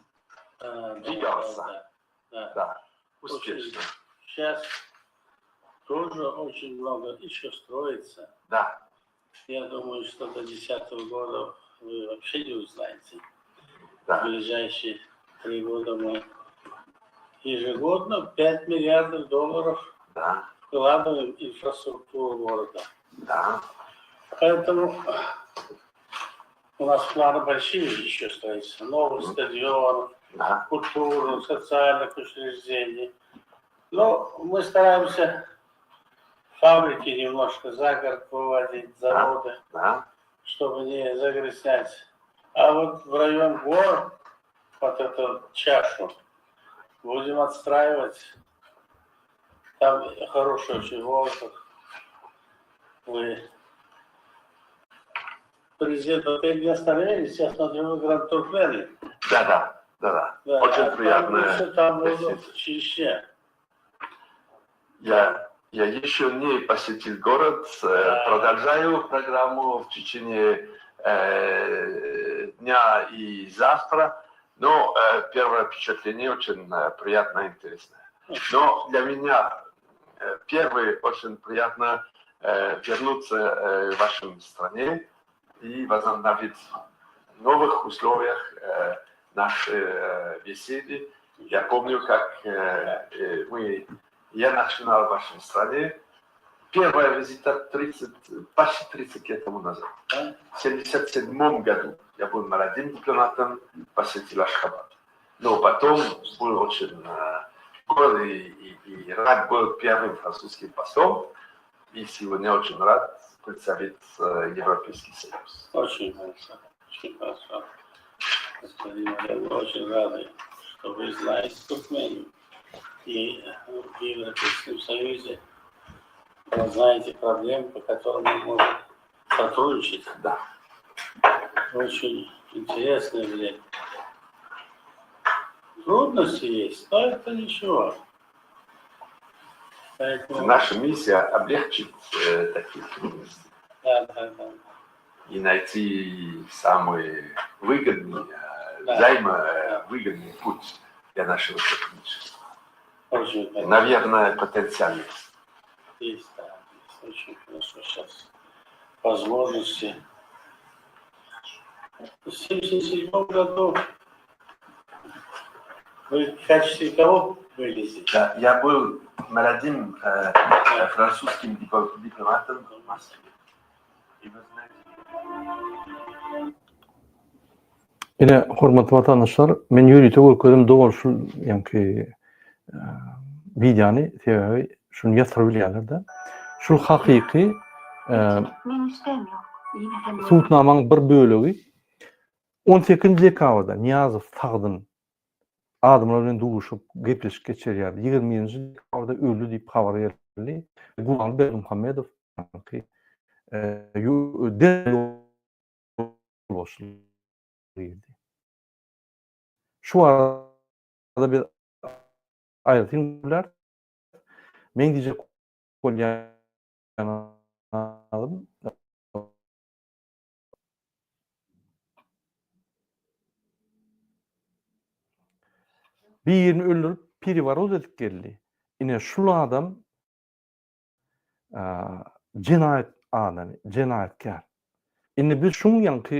Двигался. Да, да. успешно. Сейчас тоже очень много еще строится. Да. Я думаю, что до 2010 года вы вообще не узнаете. Да. В ближайшие три года мы ежегодно 5 миллиардов долларов да. вкладываем в инфраструктуру города. Да. Поэтому у нас планы большие еще строительства. Новых стадионов, да. культурных, социальных учреждений. Но мы стараемся фабрики немножко за город выводить, заводы, да. чтобы не загрязнять. А вот в район гор, вот эту чашу, будем отстраивать. Там хороший очень воздух. Вы президент отель не остановились, я смотрю, вы Гранд Туркмены. Да, да, да, да. Да, Очень а там приятно. лучше, там воздух чище. Я, я еще не посетил город, э, продолжаю программу в течение э, дня и завтра, но э, первое впечатление очень э, приятное и интересное. Но для меня э, первое очень приятно э, вернуться э, в вашей стране и возобновить в новых условиях э, наши э, беседы. Я помню, как э, э, мы, я начинал в вашей стране. Первая визита 30, почти 30 лет тому назад. В 1977 году я был молодым дипломатом, посетил Ашхабад. Но потом был очень э, горд и, и, и рад был первым французским послом. И сегодня очень рад представить э, Европейский Союз. Очень хорошо, очень хорошо. Господин Олег, мы очень рады, что вы знаете Туркмению и в Европейском Союзе вы знаете проблемы, по которым мы можем сотрудничать. Да. Очень интересное время. Трудности есть, но это ничего. Поэтому... Наша миссия облегчить э, такие трудности. Да, да, да. И найти самый выгодный, э, Да. взаимовыгодный путь для нашего сотрудничества. Очень хорошо. Наверное, потенциал есть. Есть, да, есть. Очень хорошо сейчас. Возможности. В 1977 году вы в качестве кого были здесь? Да, я был молодым э, э, французским дипло- дипломатом в Москве. И вы знаете, Ine, hormatly watandaşlar, men ýörite görkezdim doly şul ýaňky wideony, sebäbi şuny ýatyryp bilýärler-de. Şul hakyky subutnamaň bir bölegi. 18 dekabrda Nyýazow sagdyn adamlar bilen duşup, gepleşik geçirýär. 21-nji dekabrda öldi diýip habar berildi. Gurbanguly Berdimuhamedow ýaňky ýolbaşçylyk girdi. Şu barada biz aýratyn gürlär. Meň diýjek bolýanym birini öldürip pereworot edip geldi. Ine şul adam jenaýat adamy, jenaýatkär. Indi biz şuň ýaňky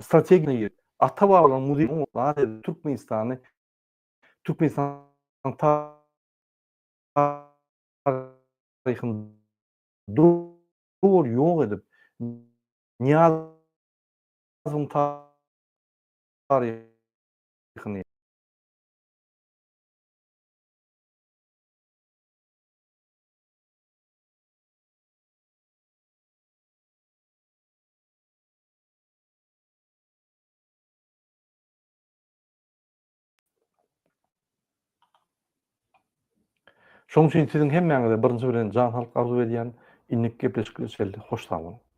strategiýa girip, ata-babalaryň muzeýini zat edip Türkmenistany Türkmenistanyň. taryhyny doly ýok edip, Nyýazowyň taryhyny. Şonuň üçin siziň hemmäňize birinji bilen jan saglyk arzuw edýän. Indiki gepleşikde çenli hoş sag boluň.